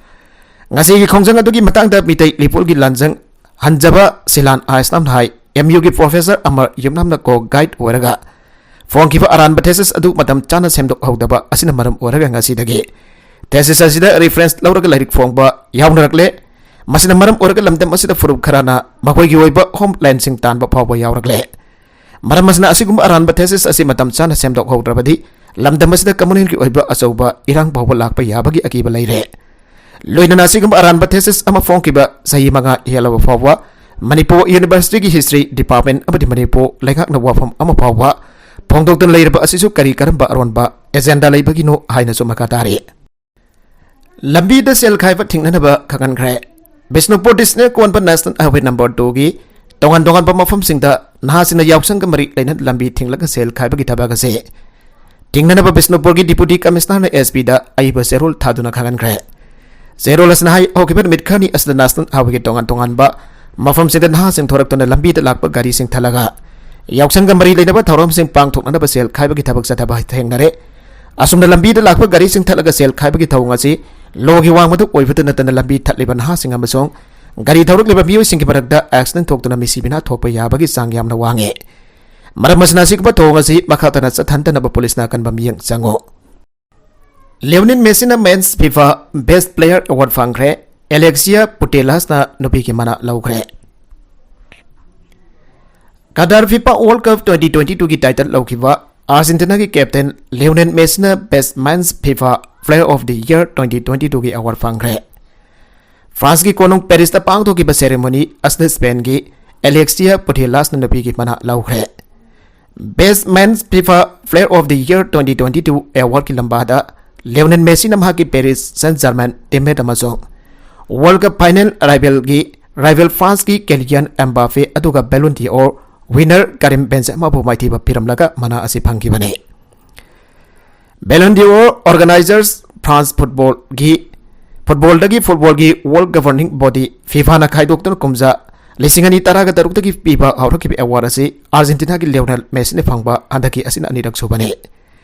ꯉꯁꯤꯒꯤ ꯈꯣꯡꯖꯪ ꯑꯗꯨꯒꯤ ꯃꯇꯥꯡꯗ ꯃꯤꯇꯩ ꯂꯤꯄꯣꯜꯒꯤ ꯂꯥꯟꯖꯪ ꯍꯟꯖꯕ ꯁꯤꯂꯥꯟ ꯑꯥꯏꯁꯅꯥꯝꯅ ꯍꯥꯏ, ꯑꯦꯝ ꯌꯨꯒꯤ ꯄ꯭ꯔꯣꯐꯦꯁꯔ ꯑꯃꯔ ꯌꯨꯝꯅꯥꯝꯅ ꯀꯣ ꯒꯥꯏꯗ ꯑꯣꯏꯔꯒ ꯐꯣꯡꯈꯤꯕ ꯑꯔꯥꯟꯕ ꯊꯦꯁꯤꯁ ꯑꯗꯨ ꯃꯇꯝ ꯆꯥꯅ ꯁꯦꯝꯗꯣꯛꯍꯧꯗꯕ ꯑꯁꯤꯅ ꯃꯔꯝ ꯑꯣꯏꯔꯒ ꯉꯁꯤꯗꯒꯤ ꯊꯦꯁꯤꯁ ꯑꯁꯤꯗ ꯔꯤꯐꯔꯦꯟꯁ ꯂꯧꯔꯒ ꯂꯥꯏꯔꯤꯛ ꯐꯣꯡꯕ ꯌꯥꯎꯅꯔꯛꯂꯦ꯫ ꯃꯁꯤꯅ ꯃꯔꯝ ꯑꯣꯏꯔꯒ ꯂꯝꯗꯝ ꯑꯁꯤꯗ ꯐꯨꯔꯨꯞ ꯈꯔꯅ ꯃꯈꯣꯏꯒꯤ ꯑꯣꯏꯕ ꯍꯣꯝꯂꯦꯟꯁꯤꯡ ꯇꯥꯟꯕ ꯐꯥꯎꯕ ꯌꯥꯎꯔꯛꯂꯦ꯫ ꯃꯔꯝ ꯑꯁꯤꯅ ꯑꯁꯤꯒꯨꯝꯕ ꯑꯔꯥꯟꯕ ꯊꯦꯁꯤꯁ ꯑꯁꯤ ꯃꯇꯝ ꯆꯥꯅ ꯁꯦꯝꯗꯣꯛꯍꯧꯗ꯭ꯔꯕꯗꯤ ꯂꯝꯗꯝ ꯑꯁꯤꯗ ꯀꯝꯃꯨꯅꯦꯜꯒꯤ ꯑꯣꯏꯕ ꯑꯆꯧꯕ ꯏꯔꯥꯡ ꯐꯥꯎꯕ ꯂꯥꯛꯄ ꯌꯥꯕꯒꯤ ꯑꯀꯤꯕ ꯂꯩꯔꯦ꯫ ꯂꯣꯏꯅꯅ ꯑꯁꯤꯒꯨꯝꯕ ꯑꯔꯥꯟꯕ ꯊꯦꯁꯤꯁ ꯑꯃ ꯐꯣꯡꯈꯤꯕ ꯆꯍꯤ ꯃꯉꯥ ꯍꯦꯜꯂꯕ ꯐꯥꯎꯕ ꯃꯅꯤꯄꯨꯔ ꯌꯨꯅꯤꯚꯔꯁꯤꯇꯤꯒꯤ ꯍꯤꯁꯇ꯭ꯔꯤ ꯗꯤꯄꯥꯔꯠꯃꯦꯟ ꯑꯃꯗꯤ ꯃꯅꯤꯄꯨꯔ ꯂꯩꯉꯥꯛꯅ ꯋꯥꯐꯝ ꯑꯃ ꯐꯥꯎꯕ ꯐꯣꯡꯗꯣꯛꯇꯨꯅ ꯂꯩꯔꯕ ꯑꯁꯤꯁꯨ ꯀꯔꯤ ꯀꯔꯝꯕ ꯑꯔꯣꯟꯕ ꯑꯦꯖꯦꯟꯗꯥ ꯂꯩꯕꯒꯤꯅꯣ ꯍꯥꯏꯅꯁꯨ ꯃꯈꯥ ꯇꯥꯔꯤ꯫ ꯂꯝꯕꯤꯗ ꯁꯦꯜ ꯈꯥꯏꯕ ꯊꯤꯡꯅꯅꯕ ꯈꯪꯍꯟꯈ꯭ꯔꯦ꯫ ꯕꯤꯁꯅꯨꯄꯨꯔ ꯗꯤꯁꯇ꯭ꯔꯤꯛ ꯀꯣꯟꯕ ꯅꯦꯁꯅꯦꯜ ꯍꯥꯏꯋꯦ ꯅꯝꯕꯔ ꯇꯨꯒꯤ ꯇꯣꯉꯥꯟ ꯇꯣꯉꯥꯟꯕ ꯃꯐꯝꯁꯤꯡꯗ ꯅꯍꯥꯁꯤꯡꯅ ꯌꯥꯎꯁꯪꯒ ꯃꯔꯤ ꯂꯩꯅꯅ ꯂꯝꯕꯤ ꯊꯤꯡꯂꯒ ꯁꯦꯜ ꯈꯥꯏꯕꯒꯤ ꯊꯕꯛ ꯑꯁꯤ ꯊꯤꯡꯅꯅꯕ ꯕꯤꯁꯅꯨꯄꯨꯔꯒꯤ ꯗꯤꯄꯨꯇꯤ ꯀꯃꯤꯁꯅꯔꯅ ꯑꯦꯁ ꯄꯤꯗ ꯑꯏꯕ ꯆꯦꯔꯣꯜ ꯊꯥꯗꯨꯅ ꯈꯪꯍꯟꯈ꯭ꯔꯦ꯫ ꯆꯦꯔꯣꯜ ꯑꯁꯤꯅ ꯍꯥꯏ, ꯍꯧꯈꯤꯕ ꯅꯨꯃꯤꯠ ꯈꯔꯅꯤ ꯑꯁꯤꯗ ꯅꯦꯁꯅꯦꯜ ꯍꯥꯏꯋꯦꯒꯤ ꯇꯣꯉꯥꯟ ꯇꯣꯉꯥꯟꯕ ꯃꯐꯝꯁꯤꯡꯗ ꯅꯍꯥꯁꯤꯡ ꯊꯣꯔꯛꯇꯨꯅ ꯂꯝꯕꯤꯗ ꯂꯥꯛꯄ ꯒꯥꯔꯤꯁꯤꯡ ꯊꯠꯂꯒ ꯌꯥꯎꯁꯪꯒ ꯃꯔꯤ ꯂꯩꯅꯕ ꯊꯧꯔꯝꯁꯤꯡ ꯄꯥꯡꯊꯣꯛꯅꯅꯕ ꯁꯦꯜ ꯈꯥꯏꯕꯒꯤ ꯊꯕꯛ ꯆꯠꯊꯕ ꯊꯦꯡꯅꯔꯦ꯫ ꯑꯁꯨꯝꯅ ꯂꯝꯕꯤꯗ ꯂꯥꯛꯄ ꯒꯥꯔꯤꯁꯤꯡ ꯊꯠꯂꯒ ꯁꯦꯜ ꯈꯥꯏꯕꯒꯤ ꯊꯧꯑꯣꯡ ꯑꯁꯤ ꯂꯣꯒꯤ ꯋꯥꯡꯃꯗ ꯑꯣꯏꯕꯇ ꯅꯠꯇꯅ ꯂꯝꯕꯤ ꯊꯠꯂꯤꯕ ꯅꯍꯥꯁꯤꯡ ꯑꯃꯁꯨꯡ ꯒꯥꯔꯤ ꯊꯧꯔꯛꯂꯤꯕ ꯃꯤꯑꯣꯏꯁꯤꯡꯒꯤ ꯃꯔꯛꯇ ꯑꯦꯛꯁꯤꯗꯦꯟ ꯊꯣꯛꯇꯨꯅ ꯃꯤꯁꯤ ꯃꯤꯅꯥ ꯊꯣꯛꯄ ꯌꯥꯕꯒꯤ ꯆꯥꯡ ꯌꯥꯝꯅ ꯋꯥꯡꯉꯤ꯫ ꯃꯔꯝ ꯑꯁꯤꯅ ꯑꯁꯤꯒꯨꯝꯕ ꯊꯧꯑꯣꯡ ꯑꯁꯤ ꯃꯈꯥ ꯇꯥꯅ ꯆꯠꯍꯟꯗꯅꯕ ꯄꯨꯂꯤꯁꯅ ꯑꯀꯟꯕ ꯃꯤꯠꯌꯦꯡ ꯆꯪꯉꯨ꯫ ꯂꯤꯑꯣꯅꯦꯜ ꯃꯦꯁꯤꯅ men's FIFA best player award ꯐꯪꯈ꯭ꯔꯦ꯫ ꯑꯦꯂꯦꯛꯁꯤꯌꯥ ꯄꯨꯇꯦꯂꯥꯁꯅ ꯅꯨꯄꯤꯒꯤ ꯃꯅꯥ ꯂꯧꯈ꯭ꯔꯦ꯫ Qatar FIFA world cup twenty twenty ꯇꯨꯒꯤ ꯇꯥꯏꯇꯜ ꯂꯧꯈꯤꯕ ꯑꯥꯔꯖꯦꯟꯇꯤꯅꯥꯒꯤ captain Lionel Messi best men's FIFA player of the year twenty twenty ꯇꯨꯒꯤ ꯑꯦꯋꯥꯔꯗ ꯐꯪꯈ꯭ꯔꯦ꯫ ꯐ꯭ꯔꯥꯟꯁꯀꯤ ꯀꯣꯅꯨꯡ ꯄꯦꯔꯤꯁꯇ ꯄꯥꯡꯊꯣꯛꯈꯤꯕ ꯁꯦꯔꯦꯃꯣꯅꯤ ꯑꯁꯤꯗ ꯁ꯭ꯄꯦꯟꯒꯤ ꯑꯦꯂꯦꯛꯁꯤꯌꯥ ꯄꯨꯇꯦꯂꯥꯁꯅ ꯅꯨꯄꯤꯒꯤ ꯃꯅꯥ ꯂꯧꯈ꯭ꯔꯦ꯫ Best men's FIFA player of the year twenty twenty two ꯑꯦꯋꯥꯔꯗꯀꯤ ꯂꯝꯕꯥꯗ ꯂꯤꯑꯣꯅꯦꯜ ꯃꯦꯁꯤꯅ ꯃꯍꯥꯛꯀꯤ ꯄꯦꯔꯤꯁ ꯁꯦꯟ ꯖꯔꯃꯦꯟ ꯇꯤꯝꯃꯦꯠ ꯑꯃꯁꯨꯡ ꯋꯥꯔꯜꯗ ꯀꯞ ꯐꯥꯏꯅꯦꯜ ꯔꯥꯏꯕꯦꯜꯒꯤ ꯔꯥꯏꯕꯦꯜ ꯐ꯭ꯔꯥꯟꯁꯀꯤ ꯀꯦꯂꯤꯌꯥꯟ ꯑꯦꯝꯕꯥꯄꯦ ꯑꯗꯨꯒ ꯕꯦꯂꯣꯟ ꯗꯤ ꯑꯣꯔ ꯋꯤꯅꯔ ꯀꯔꯤꯝ ꯕꯦꯟꯖꯦꯃꯥꯕꯨ ꯃꯥꯏꯊꯤꯕ ꯄꯤꯔꯝꯂꯒ ꯃꯅꯥ ꯑꯁꯤ ꯐꯪꯈꯤꯕꯅꯤ꯫ ꯕꯦꯂꯣꯟ ꯗꯤ ꯑꯣꯔ ꯑꯣꯔꯒꯅꯥꯏꯖꯔꯁ ꯐ꯭ꯔꯥꯟꯁ ꯐꯨꯠꯕꯣꯜꯒꯤ ꯐꯨꯠꯕꯣꯜꯗꯒꯤ, ꯐꯨꯠꯕꯣꯜꯒꯤ World Governing Body, FIFAꯅ ꯈꯥꯏꯗꯣꯛꯇꯨꯅ ꯀꯨꯝꯖꯥ ꯂꯤꯁꯤꯡ ꯑꯅꯤ ꯇꯔꯥꯒ ꯇꯔꯨꯛꯇꯒꯤ ꯄꯤꯕ ꯍꯧꯔꯛꯈꯤꯕ ꯑꯦꯋꯥꯔꯗ ꯑꯁꯤ ꯑꯥꯔꯖꯦꯟꯇꯤꯅꯥꯒꯤ ꯂꯤꯑꯣꯅꯦꯜ ꯃꯦꯁꯤꯅ ꯐꯪꯕ ꯍꯟꯗꯛꯀꯤ ꯑꯁꯤꯅ ꯑꯅꯤꯔꯛ ꯁꯨꯕꯅꯤ꯫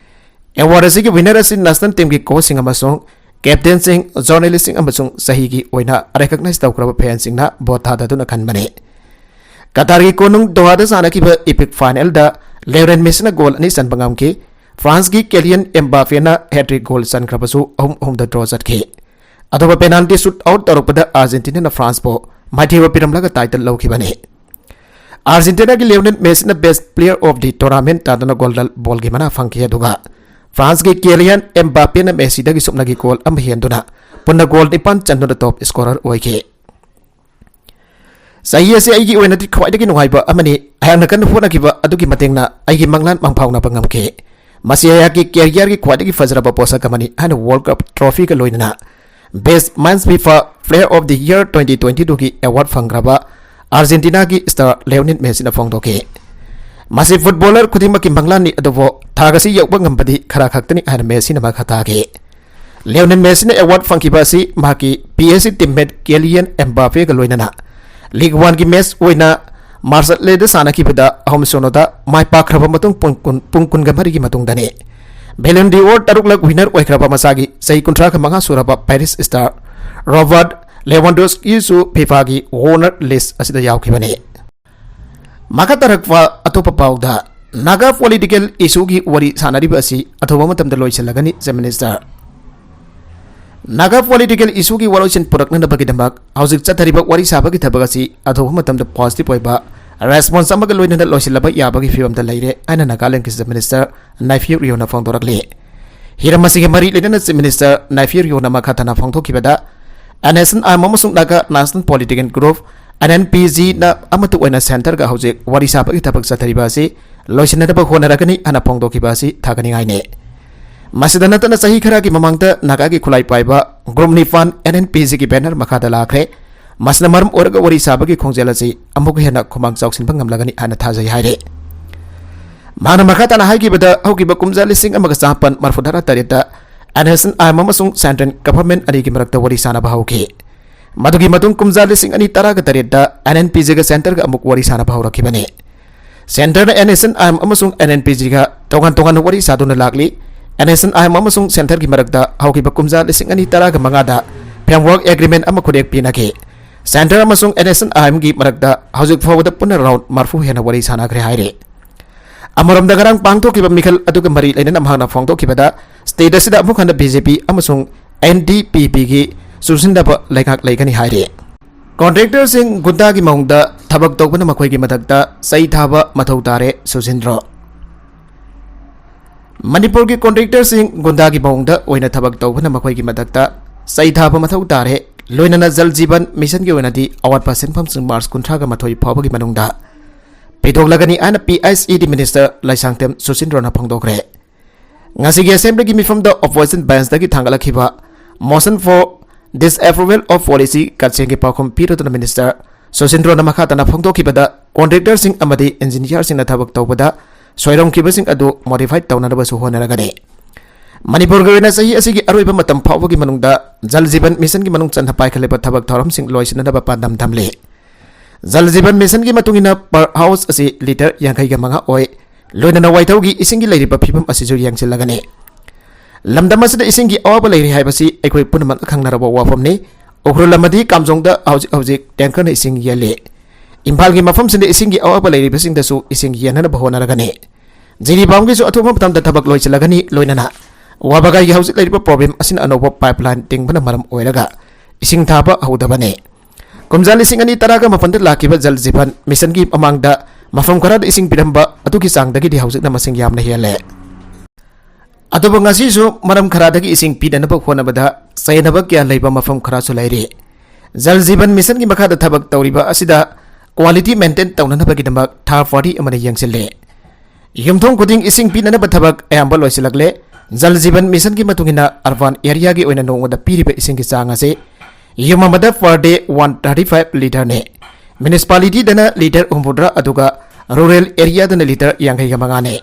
ꯑꯦꯋꯥꯔꯗ ꯑꯁꯤꯒꯤ ꯋꯤꯅꯔ ꯑꯁꯤ ꯅꯦꯁꯅꯦꯜ ꯇꯤꯝꯒꯤ ꯀꯣꯆꯁꯤꯡ ꯑꯃꯁꯨꯡ ꯀꯦꯞꯇꯦꯟꯁꯤꯡ, ꯖꯔꯅꯦꯂꯤꯁꯁꯤꯡ ꯑꯃꯁꯨꯡ ꯆꯍꯤꯒꯤ ꯑꯣꯏꯅ ꯔꯦꯀꯒꯅꯥꯏꯖ ꯇꯧꯈ꯭ꯔꯕ ꯐꯦꯟꯁꯤꯡꯅ ꯚꯣꯠ ꯊꯥꯗꯗꯨꯅ ꯈꯟꯕꯅꯤ꯫ ꯀꯇꯥꯔꯒꯤ ꯀꯣꯅꯨꯡ ꯗꯣꯍꯥꯗ ꯁꯥꯟꯅꯈꯤꯕ ꯏꯄꯤꯛ ꯐꯥꯏꯅꯦꯜꯗ ꯂꯤꯑꯣꯅꯦꯜ ꯃꯦꯁꯤꯅ ꯒꯣꯜ ꯑꯅꯤ ꯆꯟꯕ ꯉꯝꯈꯤ꯫ ꯐ꯭ꯔꯥꯟꯁꯀꯤ ꯀꯦꯂꯤꯌꯟ ꯑꯦꯝꯕꯥꯄꯦꯅ ꯍꯦꯇ꯭ꯔꯤꯛ ꯒꯣꯜ ꯆꯟꯈ꯭ꯔꯕꯁꯨ ꯑꯍꯨꯝ ꯑꯍꯨꯝꯗ ꯗ꯭ꯔꯣ ꯆꯠꯈꯤ꯫ ꯑꯗꯨꯒ ꯄꯦꯅꯥꯜꯇꯤ ꯁꯨꯠ ꯑꯥꯎꯠ ꯇꯧꯔꯛꯄꯗ ꯑꯥꯔꯖꯦꯟꯇꯤꯅꯥꯅ ꯐ꯭ꯔꯥꯟꯁꯄꯨ ꯃꯥꯏꯊꯤꯕ ꯄꯤꯔꯝꯂꯒ ꯇꯥꯏꯇꯜ ꯂꯧꯈꯤꯕꯅꯤ꯫ ꯑꯥꯔꯖꯦꯟꯇꯤꯅꯥꯒꯤ ꯂꯤꯑꯣꯅꯦꯜ ꯃꯦꯁꯤꯅ Best Player of the Tournament ꯇꯥꯗꯨꯅ ꯒꯣꯜꯗꯟ ꯕꯣꯜꯒꯤ ꯃꯅꯥ ꯐꯪꯈꯤ, ꯑꯗꯨꯒ ꯐ꯭ꯔꯥꯟꯁꯀꯤ ꯀꯦꯂꯤꯌꯟ ꯑꯦꯝꯕꯥꯄꯦꯅ ꯃꯦꯁꯤꯗꯒꯤ ꯁꯨꯞꯅꯒꯤ ꯒꯣꯜ ꯑꯃ ꯍꯦꯟꯗꯨꯅ ꯄꯨꯟꯅ ꯒꯣꯜ ꯅꯤꯄꯥꯟ ꯆꯟꯗꯨꯅ ꯇꯣꯞ ꯁ꯭ꯀꯣꯔꯔ ꯑꯣꯏꯈꯤ꯫ ꯆꯍꯤ ꯑꯁꯤ ꯑꯩꯒꯤ ꯑꯣꯏꯅꯗꯤ ꯈ꯭ꯋꯥꯏꯗꯒꯤ ꯅꯨꯡꯉꯥꯏꯕ ꯑꯃꯅꯤ꯫ ꯑꯩꯍꯥꯛꯅ ꯀꯟꯅ ꯍꯣꯠꯅꯈꯤꯕ ꯑꯗꯨꯒꯤ ꯃꯇꯦꯡꯅ ꯑꯩꯒꯤ ꯃꯪꯂꯥꯟ ꯃꯪꯐꯥꯎꯅꯕ ꯉꯝꯈꯤ꯫ ꯃꯁꯤ ꯑꯩꯍꯥꯛꯀꯤ ꯀꯦꯔꯤꯌꯔꯒꯤ ꯈ꯭ꯋꯥꯏꯗꯒꯤ ꯐꯖꯔꯕ ꯄꯣꯠꯁꯛ ꯑꯃꯅꯤ ꯍꯥꯏꯅ ꯋꯥꯔꯜ ꯀꯞ ꯇ꯭ꯔꯣꯐꯤꯒ ꯂꯣꯏꯅꯅ Best Men's FIFA Player of the Year twenty twenty-twoꯒꯤ ꯑꯦꯋꯥꯔꯗ ꯐꯪꯈ꯭ꯔꯕ ꯑꯥꯔꯖꯦꯟꯇꯤꯅꯥꯒꯤ ꯁ꯭ꯇꯥꯔ ꯂꯤꯑꯣꯅꯦꯜ ꯃꯦꯁꯤꯅ ꯐꯣꯡꯗꯣꯛꯈꯤ꯫ ꯃꯁꯤ ꯐꯨꯠꯕꯣꯂꯔ ꯈꯨꯗꯤꯡꯃꯛꯀꯤ ꯃꯪꯂꯥꯟꯅꯤ, ꯑꯗꯨꯕꯨ ꯊꯥꯛ ꯑꯁꯤ ꯌꯧꯕ ꯉꯝꯕꯗꯤ ꯈꯔ ꯈꯛꯇꯅꯤ ꯍꯥꯏꯅ ꯃꯦꯁꯤꯅ ꯃꯈꯥ ꯇꯥꯈꯤ꯫ ꯂꯤꯑꯣꯅꯦꯜ ꯃꯦꯁꯤꯅ ꯑꯦꯋꯥꯔꯗ ꯐꯪꯈꯤꯕ ꯑꯁꯤ ꯃꯍꯥꯛꯀꯤ ꯄꯤ ꯑꯦꯁ ꯖꯤ ꯇꯤꯝꯃꯦꯠ ꯀꯦꯂꯤꯌꯟ ꯑꯦꯝꯕꯥꯄꯦꯒ ꯂꯣꯏꯅꯅ ꯂꯤꯒ ꯋꯥꯟꯒꯤ ꯃꯦꯆ ꯑꯣꯏꯅ ꯃꯥꯔꯁꯂꯦꯗ ꯁꯥꯟꯅꯈꯤꯕꯗ ꯑꯍꯨꯝ ꯁꯤꯅꯣꯗ ꯃꯥꯏ ꯄꯥꯛꯈ꯭ꯔꯕ ꯃꯇꯨꯡ ꯄꯨꯡ ꯀꯨꯟ, ꯄꯨꯡ ꯀꯨꯟꯒ ꯃꯔꯤꯒꯤ ꯃꯇꯨꯡꯗꯅꯤ꯫ ꯕꯦꯂꯟ ꯗꯤ ꯑꯣꯔ ꯇꯔꯨꯛꯂꯛ ꯋꯤꯅꯔ ꯑꯣꯏꯈ꯭ꯔꯕ ꯃꯁꯥꯒꯤ ꯆꯍꯤ ꯀꯨꯟꯊ꯭ꯔꯥꯒ ꯃꯉꯥ ꯁꯨꯔꯕ ꯄꯦꯔꯤꯁ ꯁ꯭ꯇꯥꯔ ꯔꯣꯕꯥꯔꯠ ꯂꯦꯋꯥꯟꯗꯣꯁꯀꯤꯁꯨ ꯐꯤꯐꯥꯒꯤ ꯋꯤꯅꯔ ꯂꯤꯁ ꯑꯁꯤꯗ ꯌꯥꯎꯈꯤꯕꯅꯤ꯫ ꯃꯈꯥ ꯇꯥꯔꯛꯄ ꯑꯇꯣꯞꯄ ꯄꯥꯎꯗ, ꯅꯥꯒꯥ ꯄꯣꯂꯤꯇꯤꯀꯦꯜ ꯏꯁꯨꯒꯤ ꯋꯥꯔꯤ ꯁꯥꯟꯅꯔꯤꯕ ꯑꯁꯤ ꯑꯊꯨꯕ ꯃꯇꯝꯗ ꯂꯣꯏꯁꯤꯜꯂꯒꯅꯤ, ꯆꯤꯐ ꯃꯤꯅꯤꯁꯇꯔ꯫ ꯅꯥꯒꯥ ꯄꯣꯂꯤꯇꯤꯀꯦꯜ ꯏꯁꯨꯒꯤ ꯋꯥꯔꯣꯏꯁꯤꯟ ꯄꯨꯔꯛꯅꯅꯕꯒꯤꯗꯃꯛ ꯍꯧꯖꯤꯛ ꯆꯠꯊꯔꯤꯕ ꯋꯥꯔꯤ ꯁꯥꯕꯒꯤ ꯊꯕꯛ ꯑꯁꯤ ꯑꯊꯨꯕ ꯃꯇꯝꯗ ꯄꯣꯖꯤꯇꯤꯚ ꯑꯣꯏꯕ ꯔꯦꯁꯄꯣꯟꯁ ꯑꯃꯒ ꯂꯣꯏꯅꯅ ꯂꯣꯏꯁꯤꯜꯂꯕ ꯌꯥꯕꯒꯤ ꯐꯤꯕꯝꯗ ꯂꯩꯔꯦ ꯍꯥꯏꯅ ꯅꯥꯒꯥꯂꯦꯟꯗꯒꯤ ꯆꯤꯐ ꯃꯤꯅꯤꯁꯇꯔ ꯅꯥꯏꯐꯤꯌꯨ ꯔꯤꯑꯣꯅ ꯐꯣꯡꯗꯣꯔꯛꯂꯤ꯫ ꯍꯤꯔꯝ ꯑꯁꯤꯒꯤ ꯃꯔꯤ ꯂꯩꯅꯅ ꯆꯤꯐ ꯃꯤꯅꯤꯁꯇꯔ ꯅꯥꯏꯐꯤꯌꯨ ꯔꯤꯑꯣꯅ ꯃꯈꯥ ꯇꯥꯅ ꯐꯣꯡꯗꯣꯛꯈꯤꯕꯗ, N S N I M ꯑꯃꯁꯨꯡ Naga national political group, N N P ꯖꯤꯅ ꯑꯃꯠꯇ ꯑꯣꯏꯅ ꯁꯦꯟꯇꯔꯒ ꯍꯧꯖꯤꯛ ꯋꯥꯔꯤ ꯁꯥꯕꯒꯤ ꯊꯕꯛ ꯆꯠꯊꯔꯤꯕ ꯑꯁꯤ ꯂꯣꯏꯁꯤꯟꯅꯅꯕ ꯍꯣꯠꯅꯔꯒꯅꯤ ꯍꯥꯏꯅ ꯐꯣꯡꯗꯣꯛꯈꯤꯕ ꯑꯁꯤ ꯊꯥꯒꯠꯅꯤꯡꯉꯥꯏꯅꯤ꯫ ꯃꯁꯤꯗ ꯅꯠꯇꯅ ꯆꯍꯤ ꯈꯔꯒꯤ ꯃꯃꯥꯡꯗ ꯅꯥꯒꯥꯒꯤ ꯈꯨꯠꯂꯥꯏ ꯄꯥꯏꯕ ꯒ꯭ꯔꯨꯞ ꯅꯤꯄꯥꯟ ꯑꯦꯟ ꯑꯦꯟ ꯄꯤ ꯖꯤꯒꯤ ꯕꯦꯅꯔ ꯃꯈꯥꯗ ꯂꯥꯛꯈ꯭ꯔꯦ꯫ ꯃꯁꯤꯅ ꯃꯔꯝ ꯑꯣꯏꯔꯒ ꯋꯥꯔꯤ ꯁꯥꯕꯒꯤ ꯈꯣꯡꯖꯦꯜ ꯑꯁꯤ ꯑꯃꯨꯛꯀ ꯍꯦꯟꯅ ꯈꯨꯃꯥꯡ ꯆꯥꯎꯁꯤꯟꯕ ꯉꯝꯂꯒꯅꯤ ꯍꯥꯏꯅ ꯊꯥꯖꯩ ꯍꯥꯏꯔꯤ꯫ ꯃꯍꯥꯛꯅ ꯃꯈꯥ ꯇꯥꯅ ꯍꯥꯏꯈꯤꯕꯗ, ꯍꯧꯈꯤꯕ ꯀꯨꯝꯖꯥ ꯂꯤꯁꯤꯡ ꯑꯃꯒ ꯆꯃꯥꯄꯟ ꯃꯔꯤꯐꯨꯇꯔꯥ ꯇꯔꯦꯠꯇ NSNIM ꯑꯃꯁꯨꯡ Central Government ꯑꯅꯤꯒꯤ ꯃꯔꯛꯇ ꯋꯥꯔꯤ ꯁꯥꯅꯕ ꯍꯧꯈꯤ꯫ ꯃꯗꯨꯒꯤ ꯃꯇꯨꯡ ꯀꯨꯝꯖꯥ ꯂꯤꯁꯤꯡ ꯑꯅꯤ ꯇꯔꯥꯒ ꯇꯔꯦꯠꯇ NNPGꯒ Centreꯒ ꯑꯃꯨꯛ ꯋꯥꯔꯤ ꯁꯥꯅꯕ ꯍꯧꯔꯛꯈꯤꯕꯅꯤ꯫ Centreꯅ NSNIM ꯑꯃꯁꯨꯡ NNPGꯒ ꯇꯣꯉꯥꯟ ꯇꯣꯉꯥꯟꯅ ꯋꯥꯔꯤ ꯁꯥꯗꯨꯅ ꯂꯥꯛꯂꯤ꯫ NSNIM ꯑꯃꯁꯨꯡ Centreꯒꯤ ꯃꯔꯛꯇ ꯍꯧꯈꯤꯕ ꯀꯨꯝꯖꯥ ꯂꯤꯁꯤꯡ ꯑꯅꯤ ꯇꯔꯥꯒ ꯃꯉꯥꯗ Framework Agreement ꯑꯃ ꯈꯨꯗꯦꯛ ꯄꯤꯅꯈꯤ꯫ Centre ꯑꯃꯁꯨꯡ NSNIMꯒꯤ ꯃꯔꯛꯇ ꯍꯧꯖꯤꯛ ꯐꯥꯎꯕꯗ ꯄꯨꯟꯅ round ꯃꯔꯤꯐꯨ ꯍꯦꯟꯅ ꯋꯥꯔꯤ ꯁꯥꯅꯈ꯭ꯔꯦ ꯍꯥꯏꯔꯤ꯫ ꯑꯃꯔꯣꯝꯗ, ꯉꯔꯥꯡ ꯄꯥꯡꯊꯣꯛꯈꯤꯕ ꯃꯤꯈꯜ ꯑꯗꯨꯒ ꯃꯔꯤ ꯂꯩꯅꯅ ꯃꯍꯥꯛꯅ ꯐꯣꯡꯗꯣꯛꯈꯤꯕꯗ, state ꯑꯁꯤꯗ ꯑꯃꯨꯛ ꯍꯟꯅ BJP ꯑꯃꯁꯨꯡ NDPPꯒꯤ ꯆꯨꯁꯤꯟꯅꯕ ꯂꯩꯉꯥꯛ ꯂꯩꯒꯅꯤ ꯍꯥꯏꯔꯤ꯫ Contractorꯁꯤꯡ ꯒꯨꯟꯗꯥꯒꯤ ꯃꯑꯣꯡꯗ ꯊꯕꯛ ꯇꯧꯕꯅ ꯃꯈꯣꯏꯒꯤ ꯃꯊꯛꯇ ꯆꯩ ꯊꯥꯕ ꯃꯊꯧ ꯇꯥꯔꯦ, ꯁꯨꯁꯤꯟꯗ꯭ꯔꯣ꯫ ꯃꯅꯤꯄꯨꯔꯒꯤ contractorꯁꯤꯡ ꯒꯨꯟꯗꯥꯒꯤ ꯃꯑꯣꯡꯗ ꯑꯣꯏꯅ ꯊꯕꯛ ꯇꯧꯕꯅ ꯃꯈꯣꯏꯒꯤ ꯃꯊꯛꯇ ꯆꯩ ꯊꯥꯕ ꯃꯊꯧ ꯇꯥꯔꯦ꯫ ꯂꯣꯏꯅꯅ ꯖꯜ ꯖꯤꯕꯟ ꯃꯤꯁꯟꯒꯤ ꯑꯣꯏꯅꯗꯤ ꯑꯋꯥꯠꯄ ꯁꯦꯟꯐꯝꯁꯤꯡ ꯃꯥꯔꯆ ꯀꯨꯟꯊ꯭ꯔꯥꯒ ꯃꯥꯊꯣꯏ ꯐꯥꯎꯕꯒꯤ ꯃꯅꯨꯡꯗ ꯄꯤꯊꯣꯛꯂꯒꯅꯤ ꯍꯥꯏꯅ PICED minister ꯂꯩꯁꯥꯡꯊꯦꯝ ꯁꯨꯁꯤꯟꯗ꯭ꯔꯣꯅ ꯐꯣꯡꯗꯣꯛꯈ꯭ꯔꯦ꯫ ꯉꯁꯤꯒꯤ assemblyꯒꯤ ꯃꯤꯐꯝꯗ opposition benchꯇꯒꯤ ꯊꯥꯡꯒꯠꯂꯛꯈꯤꯕ motion for disapproval of policy ꯀꯠꯁꯦꯡꯒꯤ ꯄꯥꯎꯈꯨꯝ ꯄꯤꯔꯗꯨꯅ minister ꯁꯨꯁꯤꯟꯗ꯭ꯔꯣꯅ ꯃꯈꯥ ꯇꯥꯅ ꯐꯣꯡꯗꯣꯛꯈꯤꯕꯗ, contractorꯁꯤꯡ ꯑꯃꯗꯤ engineerꯁꯤꯡꯅ ꯊꯕꯛ ꯇꯧꯕꯗ ꯁꯣꯏꯔꯝꯈꯤꯕꯁꯤꯡ ꯑꯗꯨ modify ꯇꯧꯅꯅꯕꯁꯨ ꯍꯣꯠꯅꯔꯒꯅꯤ꯫ ꯃꯅꯤꯄꯨꯔꯒꯤ ꯑꯣꯏꯅ ꯆꯍꯤ ꯑꯁꯤꯒꯤ ꯑꯔꯣꯏꯕ ꯃꯇꯝ ꯐꯥꯎꯕꯒꯤ ꯃꯅꯨꯡꯗ ꯖꯜ ꯖꯤꯕꯟ ꯃꯤꯁꯟꯒꯤ ꯃꯅꯨꯡ ꯆꯟꯅ ꯄꯥꯏꯈꯠꯂꯤꯕ ꯊꯕꯛ ꯊꯧꯔꯝꯁꯤꯡ ꯂꯣꯏꯁꯤꯟꯅꯅꯕ ꯄꯥꯟꯗꯝ ꯊꯝꯂꯤ꯫ ꯖꯜ ꯖꯤꯕꯟ ꯃꯤꯁꯟꯒꯤ ꯃꯇꯨꯡ ꯏꯟꯅ per house ꯑꯁꯤ litre ꯌꯥꯡꯈꯩꯒ ꯃꯉꯥ ꯑꯣꯏ꯫ ꯂꯣꯏꯅꯅ ꯋꯥꯏꯊꯧꯒꯤ ꯏꯁꯤꯡꯒꯤ ꯂꯩꯔꯤꯕ ꯐꯤꯕꯝ ꯑꯁꯤꯁꯨ ꯌꯦꯡꯁꯤꯜꯂꯒꯅꯤ꯫ ꯂꯝꯗꯝ ꯑꯁꯤꯗ ꯏꯁꯤꯡꯒꯤ ꯑꯋꯥꯕ ꯂꯩꯔꯤ ꯍꯥꯏꯕꯁꯤ ꯑꯩꯈꯣꯏ ꯄꯨꯝꯅꯃꯛꯅ ꯈꯪꯅꯔꯕ ꯋꯥꯐꯝꯅꯤ꯫ ꯎꯈ꯭ꯔꯨꯜ ꯑꯃꯗꯤ ꯀꯥꯝꯖꯣꯡꯗ ꯍꯧꯖꯤꯛ ꯍꯧꯖꯤꯛ tankerꯅ ꯏꯁꯤꯡ ꯌꯦꯜꯂꯤ꯫ ꯏꯝꯐꯥꯜꯒꯤ ꯃꯐꯝꯁꯤꯡꯗ ꯏꯁꯤꯡꯒꯤ ꯑꯋꯥꯕ ꯂꯩꯔꯤꯕꯁꯤꯡꯗꯁꯨ ꯏꯁꯤꯡ ꯌꯦꯟꯅꯅꯕ ꯍꯣꯠꯅꯔꯒꯅꯤ꯫ ꯖꯤꯔꯤꯕꯥꯝꯒꯤꯁꯨ ꯑꯊꯨꯕ ꯃꯇꯝꯗ ꯊꯕꯛ ꯂꯣꯏꯁꯤꯜꯂꯒꯅꯤ꯫ ꯂꯣꯏꯅꯅ ꯋꯥꯕꯒꯥꯏꯒꯤ ꯍꯧꯖꯤꯛ ꯂꯩꯔꯤꯕ problem ꯑꯁꯤꯅ ꯑꯅꯧꯕ pipeline ꯇꯤꯡꯕꯅ ꯃꯔꯝ ꯑꯣꯏꯔꯒ ꯏꯁꯤꯡ ꯊꯥꯕ ꯍꯧꯗꯕꯅꯤ꯫ ꯀꯨꯝꯖꯥ ꯂꯤꯁꯤꯡ ꯑꯅꯤ ꯇꯔꯥꯒ ꯃꯥꯄꯟꯗ ꯂꯥꯛꯈꯤꯕ ꯖꯜ ꯖꯤꯕꯟ ꯃꯤꯁꯟꯒꯤ ꯃꯃꯥꯡꯗ ꯃꯐꯝ ꯈꯔꯗ ꯏꯁꯤꯡ ꯄꯤꯔꯝꯕ ꯑꯗꯨꯒꯤ ꯆꯥꯡꯗꯒꯤꯗꯤ ꯍꯧꯖꯤꯛꯅ ꯃꯁꯤꯡ ꯌꯥꯝꯅ ꯍꯦꯜꯂꯦ꯫ ꯑꯗꯨꯕꯨ ꯉꯁꯤꯁꯨ ꯃꯔꯝ ꯈꯔꯗꯒꯤ ꯏꯁꯤꯡ ꯄꯤꯅꯅꯕ ꯍꯣꯠꯅꯕꯗ ꯆꯌꯦꯠꯅꯕ ꯀꯌꯥ ꯂꯩꯕ ꯃꯐꯝ ꯈꯔꯁꯨ ꯂꯩꯔꯤ꯫ ꯖꯜ ꯖꯤꯕꯟ ꯃꯤꯁꯟꯒꯤ ꯃꯈꯥꯗ ꯊꯕꯛ ꯇꯧꯔꯤꯕ ꯑꯁꯤꯗ quality maintain ꯇꯧꯅꯅꯕꯒꯤꯗꯃꯛ third party ꯑꯃꯅ ꯌꯦꯡꯁꯤꯜꯂꯤ꯫ ꯌꯨꯝꯊꯣꯡ ꯈꯨꯗꯤꯡ ꯏꯁꯤꯡ ꯄꯤꯅꯅꯕ ꯊꯕꯛ ꯑꯌꯥꯝꯕ ꯂꯣꯏꯁꯤꯜꯂꯛꯂꯦ꯫ ꯖꯜ ꯖꯤꯕꯟ ꯃꯤꯁꯟꯒꯤ ꯃꯇꯨꯡ ꯏꯟꯅ urban areaꯒꯤ ꯑꯣꯏꯅ ꯅꯣꯡꯃꯗ ꯄꯤꯔꯤꯕ ꯏꯁꯤꯡꯒꯤ ꯆꯥꯡ ꯑꯁꯤ ꯌꯨꯝ ꯑꯃꯗ per day one thirty five litreꯅꯤ꯫ Municipalityꯗꯅ litre ꯍꯨꯝꯐꯨꯇꯔꯥ, ꯑꯗꯨꯒ rural areaꯗꯅ litre ꯌꯥꯡꯈꯩꯒ ꯃꯉꯥꯅꯤ꯫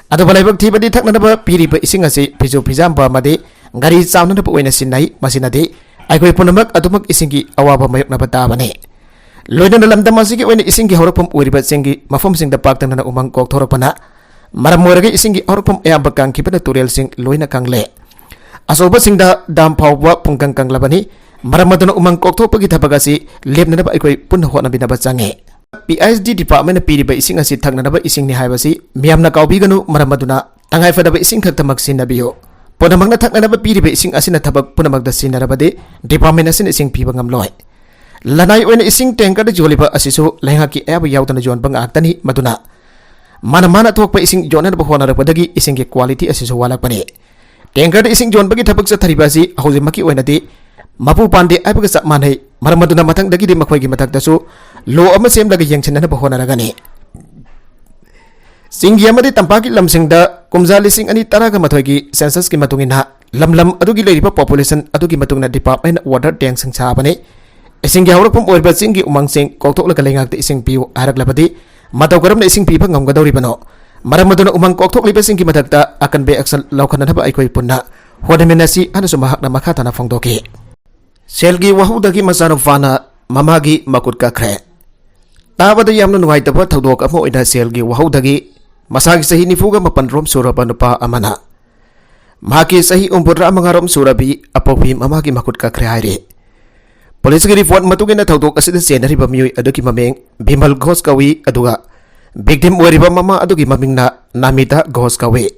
ꯑꯗꯨꯕꯨ ꯂꯥꯏꯕꯛ ꯊꯤꯕꯗꯤ ꯊꯛꯅꯅꯕ ꯄꯤꯔꯤꯕ ꯏꯁꯤꯡ ꯑꯁꯤ ꯐꯤꯖꯨ ꯐꯤꯖꯥꯝꯕ ꯑꯃꯗꯤ ꯒꯥꯔꯤ ꯆꯥꯝꯅꯅꯕ ꯑꯣꯏꯅ ꯁꯤꯖꯤꯟꯅꯩ꯫ ꯃꯁꯤꯅꯗꯤ ꯑꯩꯈꯣꯏ ꯄꯨꯝꯅꯃꯛ ꯑꯗꯨꯃꯛ ꯏꯁꯤꯡꯒꯤ ꯑꯋꯥꯕ ꯃꯥꯌꯣꯛꯅꯕ ꯇꯥꯕꯅꯤ꯫ ꯂꯣꯏꯅꯅ ꯂꯝꯗꯝ ꯑꯁꯤꯒꯤ ꯑꯣꯏꯅ ꯏꯁꯤꯡꯒꯤ ꯍꯧꯔꯛꯐꯝ ꯑꯣꯏꯔꯤꯕ ꯆꯤꯡꯒꯤ ꯃꯐꯝꯁꯤꯡꯗ ꯄꯥꯛꯇꯛꯅꯅ ꯎꯃꯪ ꯀꯣꯛꯊꯣꯔꯛꯄꯅ ꯃꯔꯝ ꯑꯣꯏꯔꯒ ꯏꯁꯤꯡꯒꯤ ꯍꯧꯔꯛꯐꯝ ꯑꯌꯥꯝꯕ ꯀꯪꯈꯤꯕꯅ ꯇꯨꯔꯦꯜꯁꯤꯡ ꯂꯣꯏꯅ ꯀꯪꯂꯦ꯫ ꯑꯆꯧꯕꯁꯤꯡꯗ ꯗꯥꯝ ꯐꯥꯎꯕ ꯄꯨꯡꯀꯪ ꯀꯪꯂꯕꯅꯤ꯫ ꯃꯔꯝ ꯑꯗꯨꯅ ꯎꯃꯪ ꯀꯣꯛꯊꯣꯛꯄꯒꯤ ꯊꯕꯛ ꯑꯁꯤ ꯂꯦꯞꯅꯅꯕ ꯑꯩꯈꯣꯏ ꯄꯨꯟꯅ ꯍꯣꯠꯅꯃꯤꯟꯅꯕ ꯆꯪꯉꯤ꯫ ꯄꯤ ꯑꯩꯆ ꯗꯤ ꯗꯤꯄꯥꯔꯠꯃꯦꯟꯅ ꯄꯤꯔꯤꯕ ꯏꯁꯤꯡ ꯑꯁꯤ ꯊꯛꯅꯅꯕ ꯏꯁꯤꯡꯅꯤ ꯍꯥꯏꯕꯁꯤ ꯃꯤꯌꯥꯝꯅ ꯀꯥꯎꯕꯤꯒꯅꯨ, ꯃꯔꯝ ꯑꯗꯨꯅ ꯇꯉꯥꯏꯐꯗꯕ ꯏꯁꯤꯡ ꯈꯛꯇꯃꯛ ꯁꯤꯖꯤꯟꯅꯕꯤꯌꯨ꯫ ꯄꯨꯝꯅꯃꯛꯅ ꯊꯛꯅꯅꯕ ꯄꯤꯔꯤꯕ ꯏꯁꯤꯡ ꯑꯁꯤꯅ ꯊꯕꯛ ꯄꯨꯝꯅꯃꯛꯇ ꯁꯤꯖꯤꯟꯅꯔꯕꯗꯤ ꯗꯤꯄꯥꯔꯠꯃꯦꯟ ꯑꯁꯤꯅ ꯏꯁꯤꯡ ꯄꯤꯕ ꯉꯝꯂꯣꯏ꯫ ꯂꯅꯥꯏ ꯑꯣꯏꯅ ꯏꯁꯤꯡ ꯇꯦꯡꯀꯔꯗ ꯌꯣꯜꯂꯤꯕ ꯑꯁꯤꯁꯨ ꯂꯩꯉꯥꯛꯀꯤ ꯑꯌꯥꯕ ꯌꯥꯎꯗꯅ ꯌꯣꯟꯕ ꯉꯥꯛꯇꯅꯤ꯫ ꯃꯗꯨꯅ ꯃꯥꯅ ꯃꯥꯅ ꯊꯣꯛꯄ ꯏꯁꯤꯡ ꯌꯣꯟꯅꯅꯕ ꯍꯣꯠꯅꯔꯛꯄꯗꯒꯤ ꯏꯁꯤꯡꯒꯤ ꯀ꯭ꯋꯥꯂꯤꯇꯤ ꯑꯁꯤꯁꯨ ꯋꯥꯠꯂꯛꯄꯅꯤ꯫ ꯇꯦꯡꯀꯔꯗ ꯏꯁꯤꯡ ꯌꯣꯟꯕꯒꯤ ꯊꯕꯛ ꯆꯠꯊꯔꯤꯕ ꯑꯁꯤ ꯍꯧꯖꯤꯛꯃꯛꯀꯤ ꯑꯣꯏꯅꯗꯤ ꯃꯄꯨ ꯄꯥꯟꯗꯦ ꯍꯥꯏꯕꯒ ꯆꯞ ꯃꯥꯟꯅꯩ꯫ ꯃꯔꯝ ꯑꯗꯨꯅ ꯃꯊꯪꯗꯒꯤꯗꯤ ꯃꯈꯣꯏꯒꯤ ꯃꯊꯛꯇꯁꯨ ꯂꯣ ꯑꯃ ꯁꯦꯝꯂꯒ ꯌꯦꯡꯁꯤꯟꯅꯅꯕ ꯍꯣꯠꯅꯔꯒꯅꯤ꯫ ꯆꯤꯡꯒꯤ ꯑꯃꯗꯤ ꯇꯝꯄꯥꯛꯀꯤ ꯂꯝꯁꯤꯡꯗ ꯀꯨꯝꯖꯥ ꯂꯤꯁꯤꯡ ꯑꯅꯤ ꯇꯔꯥꯒ ꯃꯥꯊꯣꯏꯒꯤ ꯁꯦꯟꯁꯁꯀꯤ ꯃꯇꯨꯡ ꯏꯟꯅ ꯂꯝ ꯂꯝ ꯑꯗꯨꯒꯤ ꯂꯩꯔꯤꯕ ꯄꯣꯄꯨꯂꯦꯁꯟ ꯑꯗꯨꯒꯤ ꯃꯇꯨꯡ ꯏꯟꯅ ꯗꯤꯄꯥꯔꯠꯃꯦꯟꯅ ꯋꯥꯇꯔ ꯇꯦꯡꯁꯤꯡ ꯁꯥꯕꯅꯤ꯫ ꯏꯁꯤꯡꯒꯤ ꯍꯧꯔꯛꯐꯝ ꯑꯣꯏꯔꯤꯕ ꯆꯤꯡꯒꯤ ꯎꯃꯪꯁꯤꯡ ꯀꯣꯛꯊꯣꯛꯂꯒ ꯂꯩꯉꯥꯛꯇ ꯏꯁꯤꯡ ꯄꯤꯌꯨ ꯍꯥꯏꯔꯛꯂꯕꯗꯤ ꯃꯇꯧ ꯀꯔꯝꯅ ꯏꯁꯤꯡ ꯄꯤꯕ ꯉꯝꯒꯗꯧꯔꯤꯕꯅꯣ? ꯃꯔꯝ ꯑꯗꯨꯅ ꯎꯃꯪ ꯀꯣꯛꯊꯣꯛꯂꯤꯕꯁꯤꯡꯒꯤ ꯃꯊꯛꯇ ꯑꯀꯟꯕ action ꯂꯧꯈꯠꯅꯅꯕ ꯑꯩꯈꯣꯏ ꯄꯨꯟꯅ ꯍꯣꯠꯅꯃꯤꯟꯅꯁꯤ ꯍꯥꯏꯅꯁꯨ ꯃꯍꯥꯛꯅ ꯃꯈꯥ ꯇꯥꯅ ꯐꯣꯡꯗꯣꯛꯈꯤ꯫ ꯁꯦꯜꯒꯤ ꯋꯥꯍꯧꯗꯒꯤ ꯃꯆꯥꯅꯨꯄꯥꯅ ꯃꯃꯥꯒꯤ ꯃꯈꯨꯠ ꯀꯛꯈ꯭ꯔꯦ꯫ ꯇꯥꯕꯗ ꯌꯥꯝꯅ ꯅꯨꯡꯉꯥꯏꯇꯕ ꯊꯧꯗꯣꯛ ꯑꯃ ꯑꯣꯏꯅ ꯁꯦꯜꯒꯤ ꯋꯥꯍꯧꯗꯒꯤ ꯃꯁꯥꯒꯤ ꯆꯍꯤ ꯅꯤꯐꯨꯒ ꯃꯥꯄꯟ ꯔꯣꯝ ꯁꯨꯔꯕ ꯅꯨꯄꯥ ꯑꯃꯅ ꯃꯍꯥꯛꯀꯤ ꯆꯍꯤ ꯍꯨꯝꯐꯨꯇꯔꯥ ꯃꯉꯥ ꯔꯣꯝ ꯁꯨꯔꯕꯤ ꯑꯄꯣꯛꯄꯤ ꯃꯃꯥꯒꯤ ꯃꯈꯨꯠ ꯀꯛꯈ꯭ꯔꯦ ꯍꯥꯏꯔꯤ꯫ ꯄꯨꯂꯤꯁꯀꯤ ꯔꯤꯄꯣꯔꯠ ꯃꯇꯨꯡ ꯏꯟꯅ ꯊꯧꯗꯣꯛ ꯑꯁꯤꯗ ꯆꯦꯟꯅꯔꯤꯕ ꯃꯤꯑꯣꯏ ꯑꯗꯨꯒꯤ ꯃꯃꯤꯡ ꯕꯤꯃꯜ ꯘꯣꯁ ꯀꯧꯏ, ꯑꯗꯨꯒ victim ꯑꯣꯏꯔꯤꯕ ꯃꯃꯥ ꯑꯗꯨꯒꯤ ꯃꯃꯤꯡꯅ ꯅꯥꯃꯤꯇꯥ ꯘꯣꯁ ꯀꯧꯏ꯫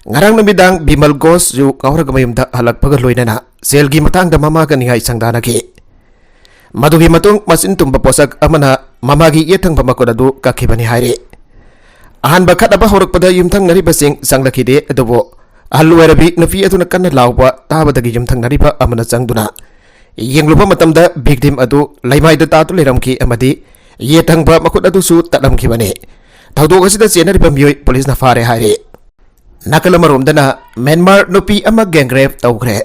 ꯉꯔꯥꯡ ꯅꯨꯃꯤꯗꯥꯡ ꯕꯤꯃꯜ ꯘꯣꯁ ꯌꯨ ꯉꯥꯎꯔꯒ ꯃꯌꯨꯝꯗ ꯍꯜꯂꯛꯄꯒ ꯂꯣꯏꯅꯅ ꯁꯦꯜꯒꯤ ꯃꯇꯥꯡꯗ ꯃꯃꯥꯒ ꯅꯤꯡꯉꯥꯏ ꯁꯪꯗꯥꯅꯈꯤ꯫ ꯃꯗꯨꯒꯤ ꯃꯇꯨꯡ ꯃꯆꯤꯟ ꯇꯨꯝꯕ ꯄꯣꯠꯁꯛ ꯑꯃꯅ ꯃꯃꯥꯒꯤ ꯌꯦꯠ ꯊꯪꯕ ꯃꯈꯨꯠ ꯑꯗꯨ ꯀꯛꯈꯤꯕꯅꯤ ꯍꯥꯏꯔꯤ꯫ ꯑꯍꯥꯟꯕ ꯈꯠꯅꯕ ꯍꯧꯔꯛꯄꯗ ꯌꯨꯝꯊꯪꯅꯔꯤꯕꯁꯤꯡ ꯆꯪꯂꯛꯈꯤꯗꯦ, ꯑꯗꯨꯕꯨ ꯑꯍꯜ ꯑꯣꯏꯔꯕꯤ ꯅꯨꯄꯤ ꯑꯗꯨꯅ ꯀꯟꯅ ꯂꯥꯎꯕ ꯇꯥꯕꯗꯒꯤ ꯌꯨꯝꯊꯪꯅꯔꯤꯕ ꯑꯃꯅ ꯆꯪꯗꯨꯅ ꯌꯦꯡꯂꯨꯕ ꯃꯇꯝꯗ victim ꯑꯗꯨ ꯂꯩꯃꯥꯏꯗ ꯇꯥꯗꯨꯅ ꯂꯩꯔꯝꯈꯤ ꯑꯃꯗꯤ ꯌꯦꯠ ꯊꯪꯕ ꯃꯈꯨꯠ ꯑꯗꯨꯁꯨ ꯇꯠꯂꯝꯈꯤꯕꯅꯤ꯫ ꯊꯧꯗꯣꯛ ꯑꯁꯤꯗ ꯆꯦꯟꯅꯔꯤꯕ ꯃꯤꯑꯣꯏ ꯄꯨꯂꯤꯁꯅ ꯐꯥꯔꯦ ꯍꯥꯏꯔꯤ꯫ ꯅꯥꯀꯜ ꯑꯃꯔꯣꯝꯗꯅ ꯃ꯭ꯌꯥꯟꯃꯥꯔ ꯅꯨꯄꯤ ꯑꯃ gang rape ꯇꯧꯈ꯭ꯔꯦ꯫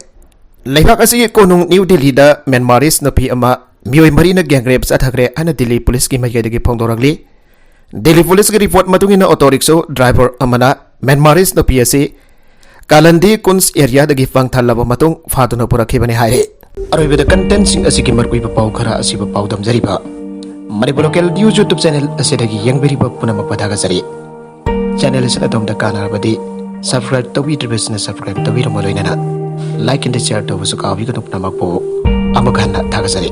ꯂꯩꯕꯥꯛ ꯑꯁꯤꯒꯤ ꯀꯣꯅꯨꯡ ꯅ꯭ꯌꯨ ꯗꯤꯜꯂꯤꯗ ꯃ꯭ꯌꯥꯟꯃꯥꯔꯤꯁ ꯅꯨꯄꯤ ꯑꯃ ꯃꯤꯑꯣꯏ ꯃꯔꯤꯅ gang rape ꯆꯠꯊꯈ꯭ꯔꯦ ꯍꯥꯏꯅ ꯗꯤꯜꯂꯤ ꯄꯨꯂꯤꯁꯀꯤ ꯃꯥꯏꯀꯩꯗꯒꯤ ꯐꯣꯡꯗꯣꯔꯛꯂꯤ꯫ ꯗꯦꯜꯂꯤ ꯄꯨꯂꯤꯁꯀꯤ ꯔꯤꯄꯣꯔꯠ ꯃꯇꯨꯡ ꯏꯟꯅ, ꯑꯣꯇꯣ ꯔꯤꯛꯁꯣ ꯗ꯭ꯔꯥꯏꯚꯔ ꯑꯃꯅ ꯃ꯭ꯌꯥꯟꯃꯥꯔꯤꯁ ꯅꯨꯄꯤ ꯑꯁꯤ ꯀꯥꯂꯟꯗꯤ ꯀꯨꯟꯖ ꯑꯦꯔꯤꯌꯥꯗꯒꯤ ꯐꯪꯊꯜꯂꯕ ꯃꯇꯨꯡ ꯐꯥꯗꯨꯅ ꯄꯨꯔꯛꯈꯤꯕꯅꯤ ꯍꯥꯏꯔꯤ꯫ ꯑꯔꯣꯏꯕꯗ ꯀꯟꯇꯦꯟꯁꯤꯡ ꯑꯁꯤꯒꯤ ꯃꯔꯨꯑꯣꯏꯕ ꯄꯥꯎ ꯈꯔ ꯑꯁꯤꯕꯨ ꯄꯥꯎꯗꯝꯖꯔꯤꯕ ꯃꯅꯤꯄꯨꯔ ꯂꯣꯀꯦꯜ ꯅ꯭ꯌꯨꯁ ꯌꯨꯇ꯭ꯌꯨꯕ ꯆꯦꯅꯦꯜ ꯑꯁꯤꯗꯒꯤ ꯌꯦꯡꯕꯤꯔꯤꯕ ꯄꯨꯝꯅꯃꯛꯄꯨ ꯊꯥꯒꯠꯆꯔꯤ꯫ ꯆꯦꯅꯦꯜ ꯑꯁꯤꯅ ꯑꯗꯣꯝꯗ ꯀꯥꯟꯅꯔꯕꯗꯤ ꯁꯕꯁꯀ꯭ꯔꯥꯏꯕ ꯇꯧꯕꯤꯗ꯭ꯔꯤꯕꯁꯤꯡꯅ ꯁꯕꯁꯀ꯭ꯔꯥꯏꯕ ꯇꯧꯕꯤꯔꯝꯕ ꯂꯣꯏꯅꯅ ꯂꯥꯏꯛ ꯑꯦꯟ ꯁꯤꯌꯥꯔ ꯇꯧꯕꯁꯨ ꯀꯥꯎꯕꯤꯒꯅꯨ꯫ ꯄꯨꯝꯅꯃꯛꯄꯨ ꯑꯃꯨꯛ ꯍꯟꯅ ꯊꯥꯒꯠꯆꯔꯤ꯫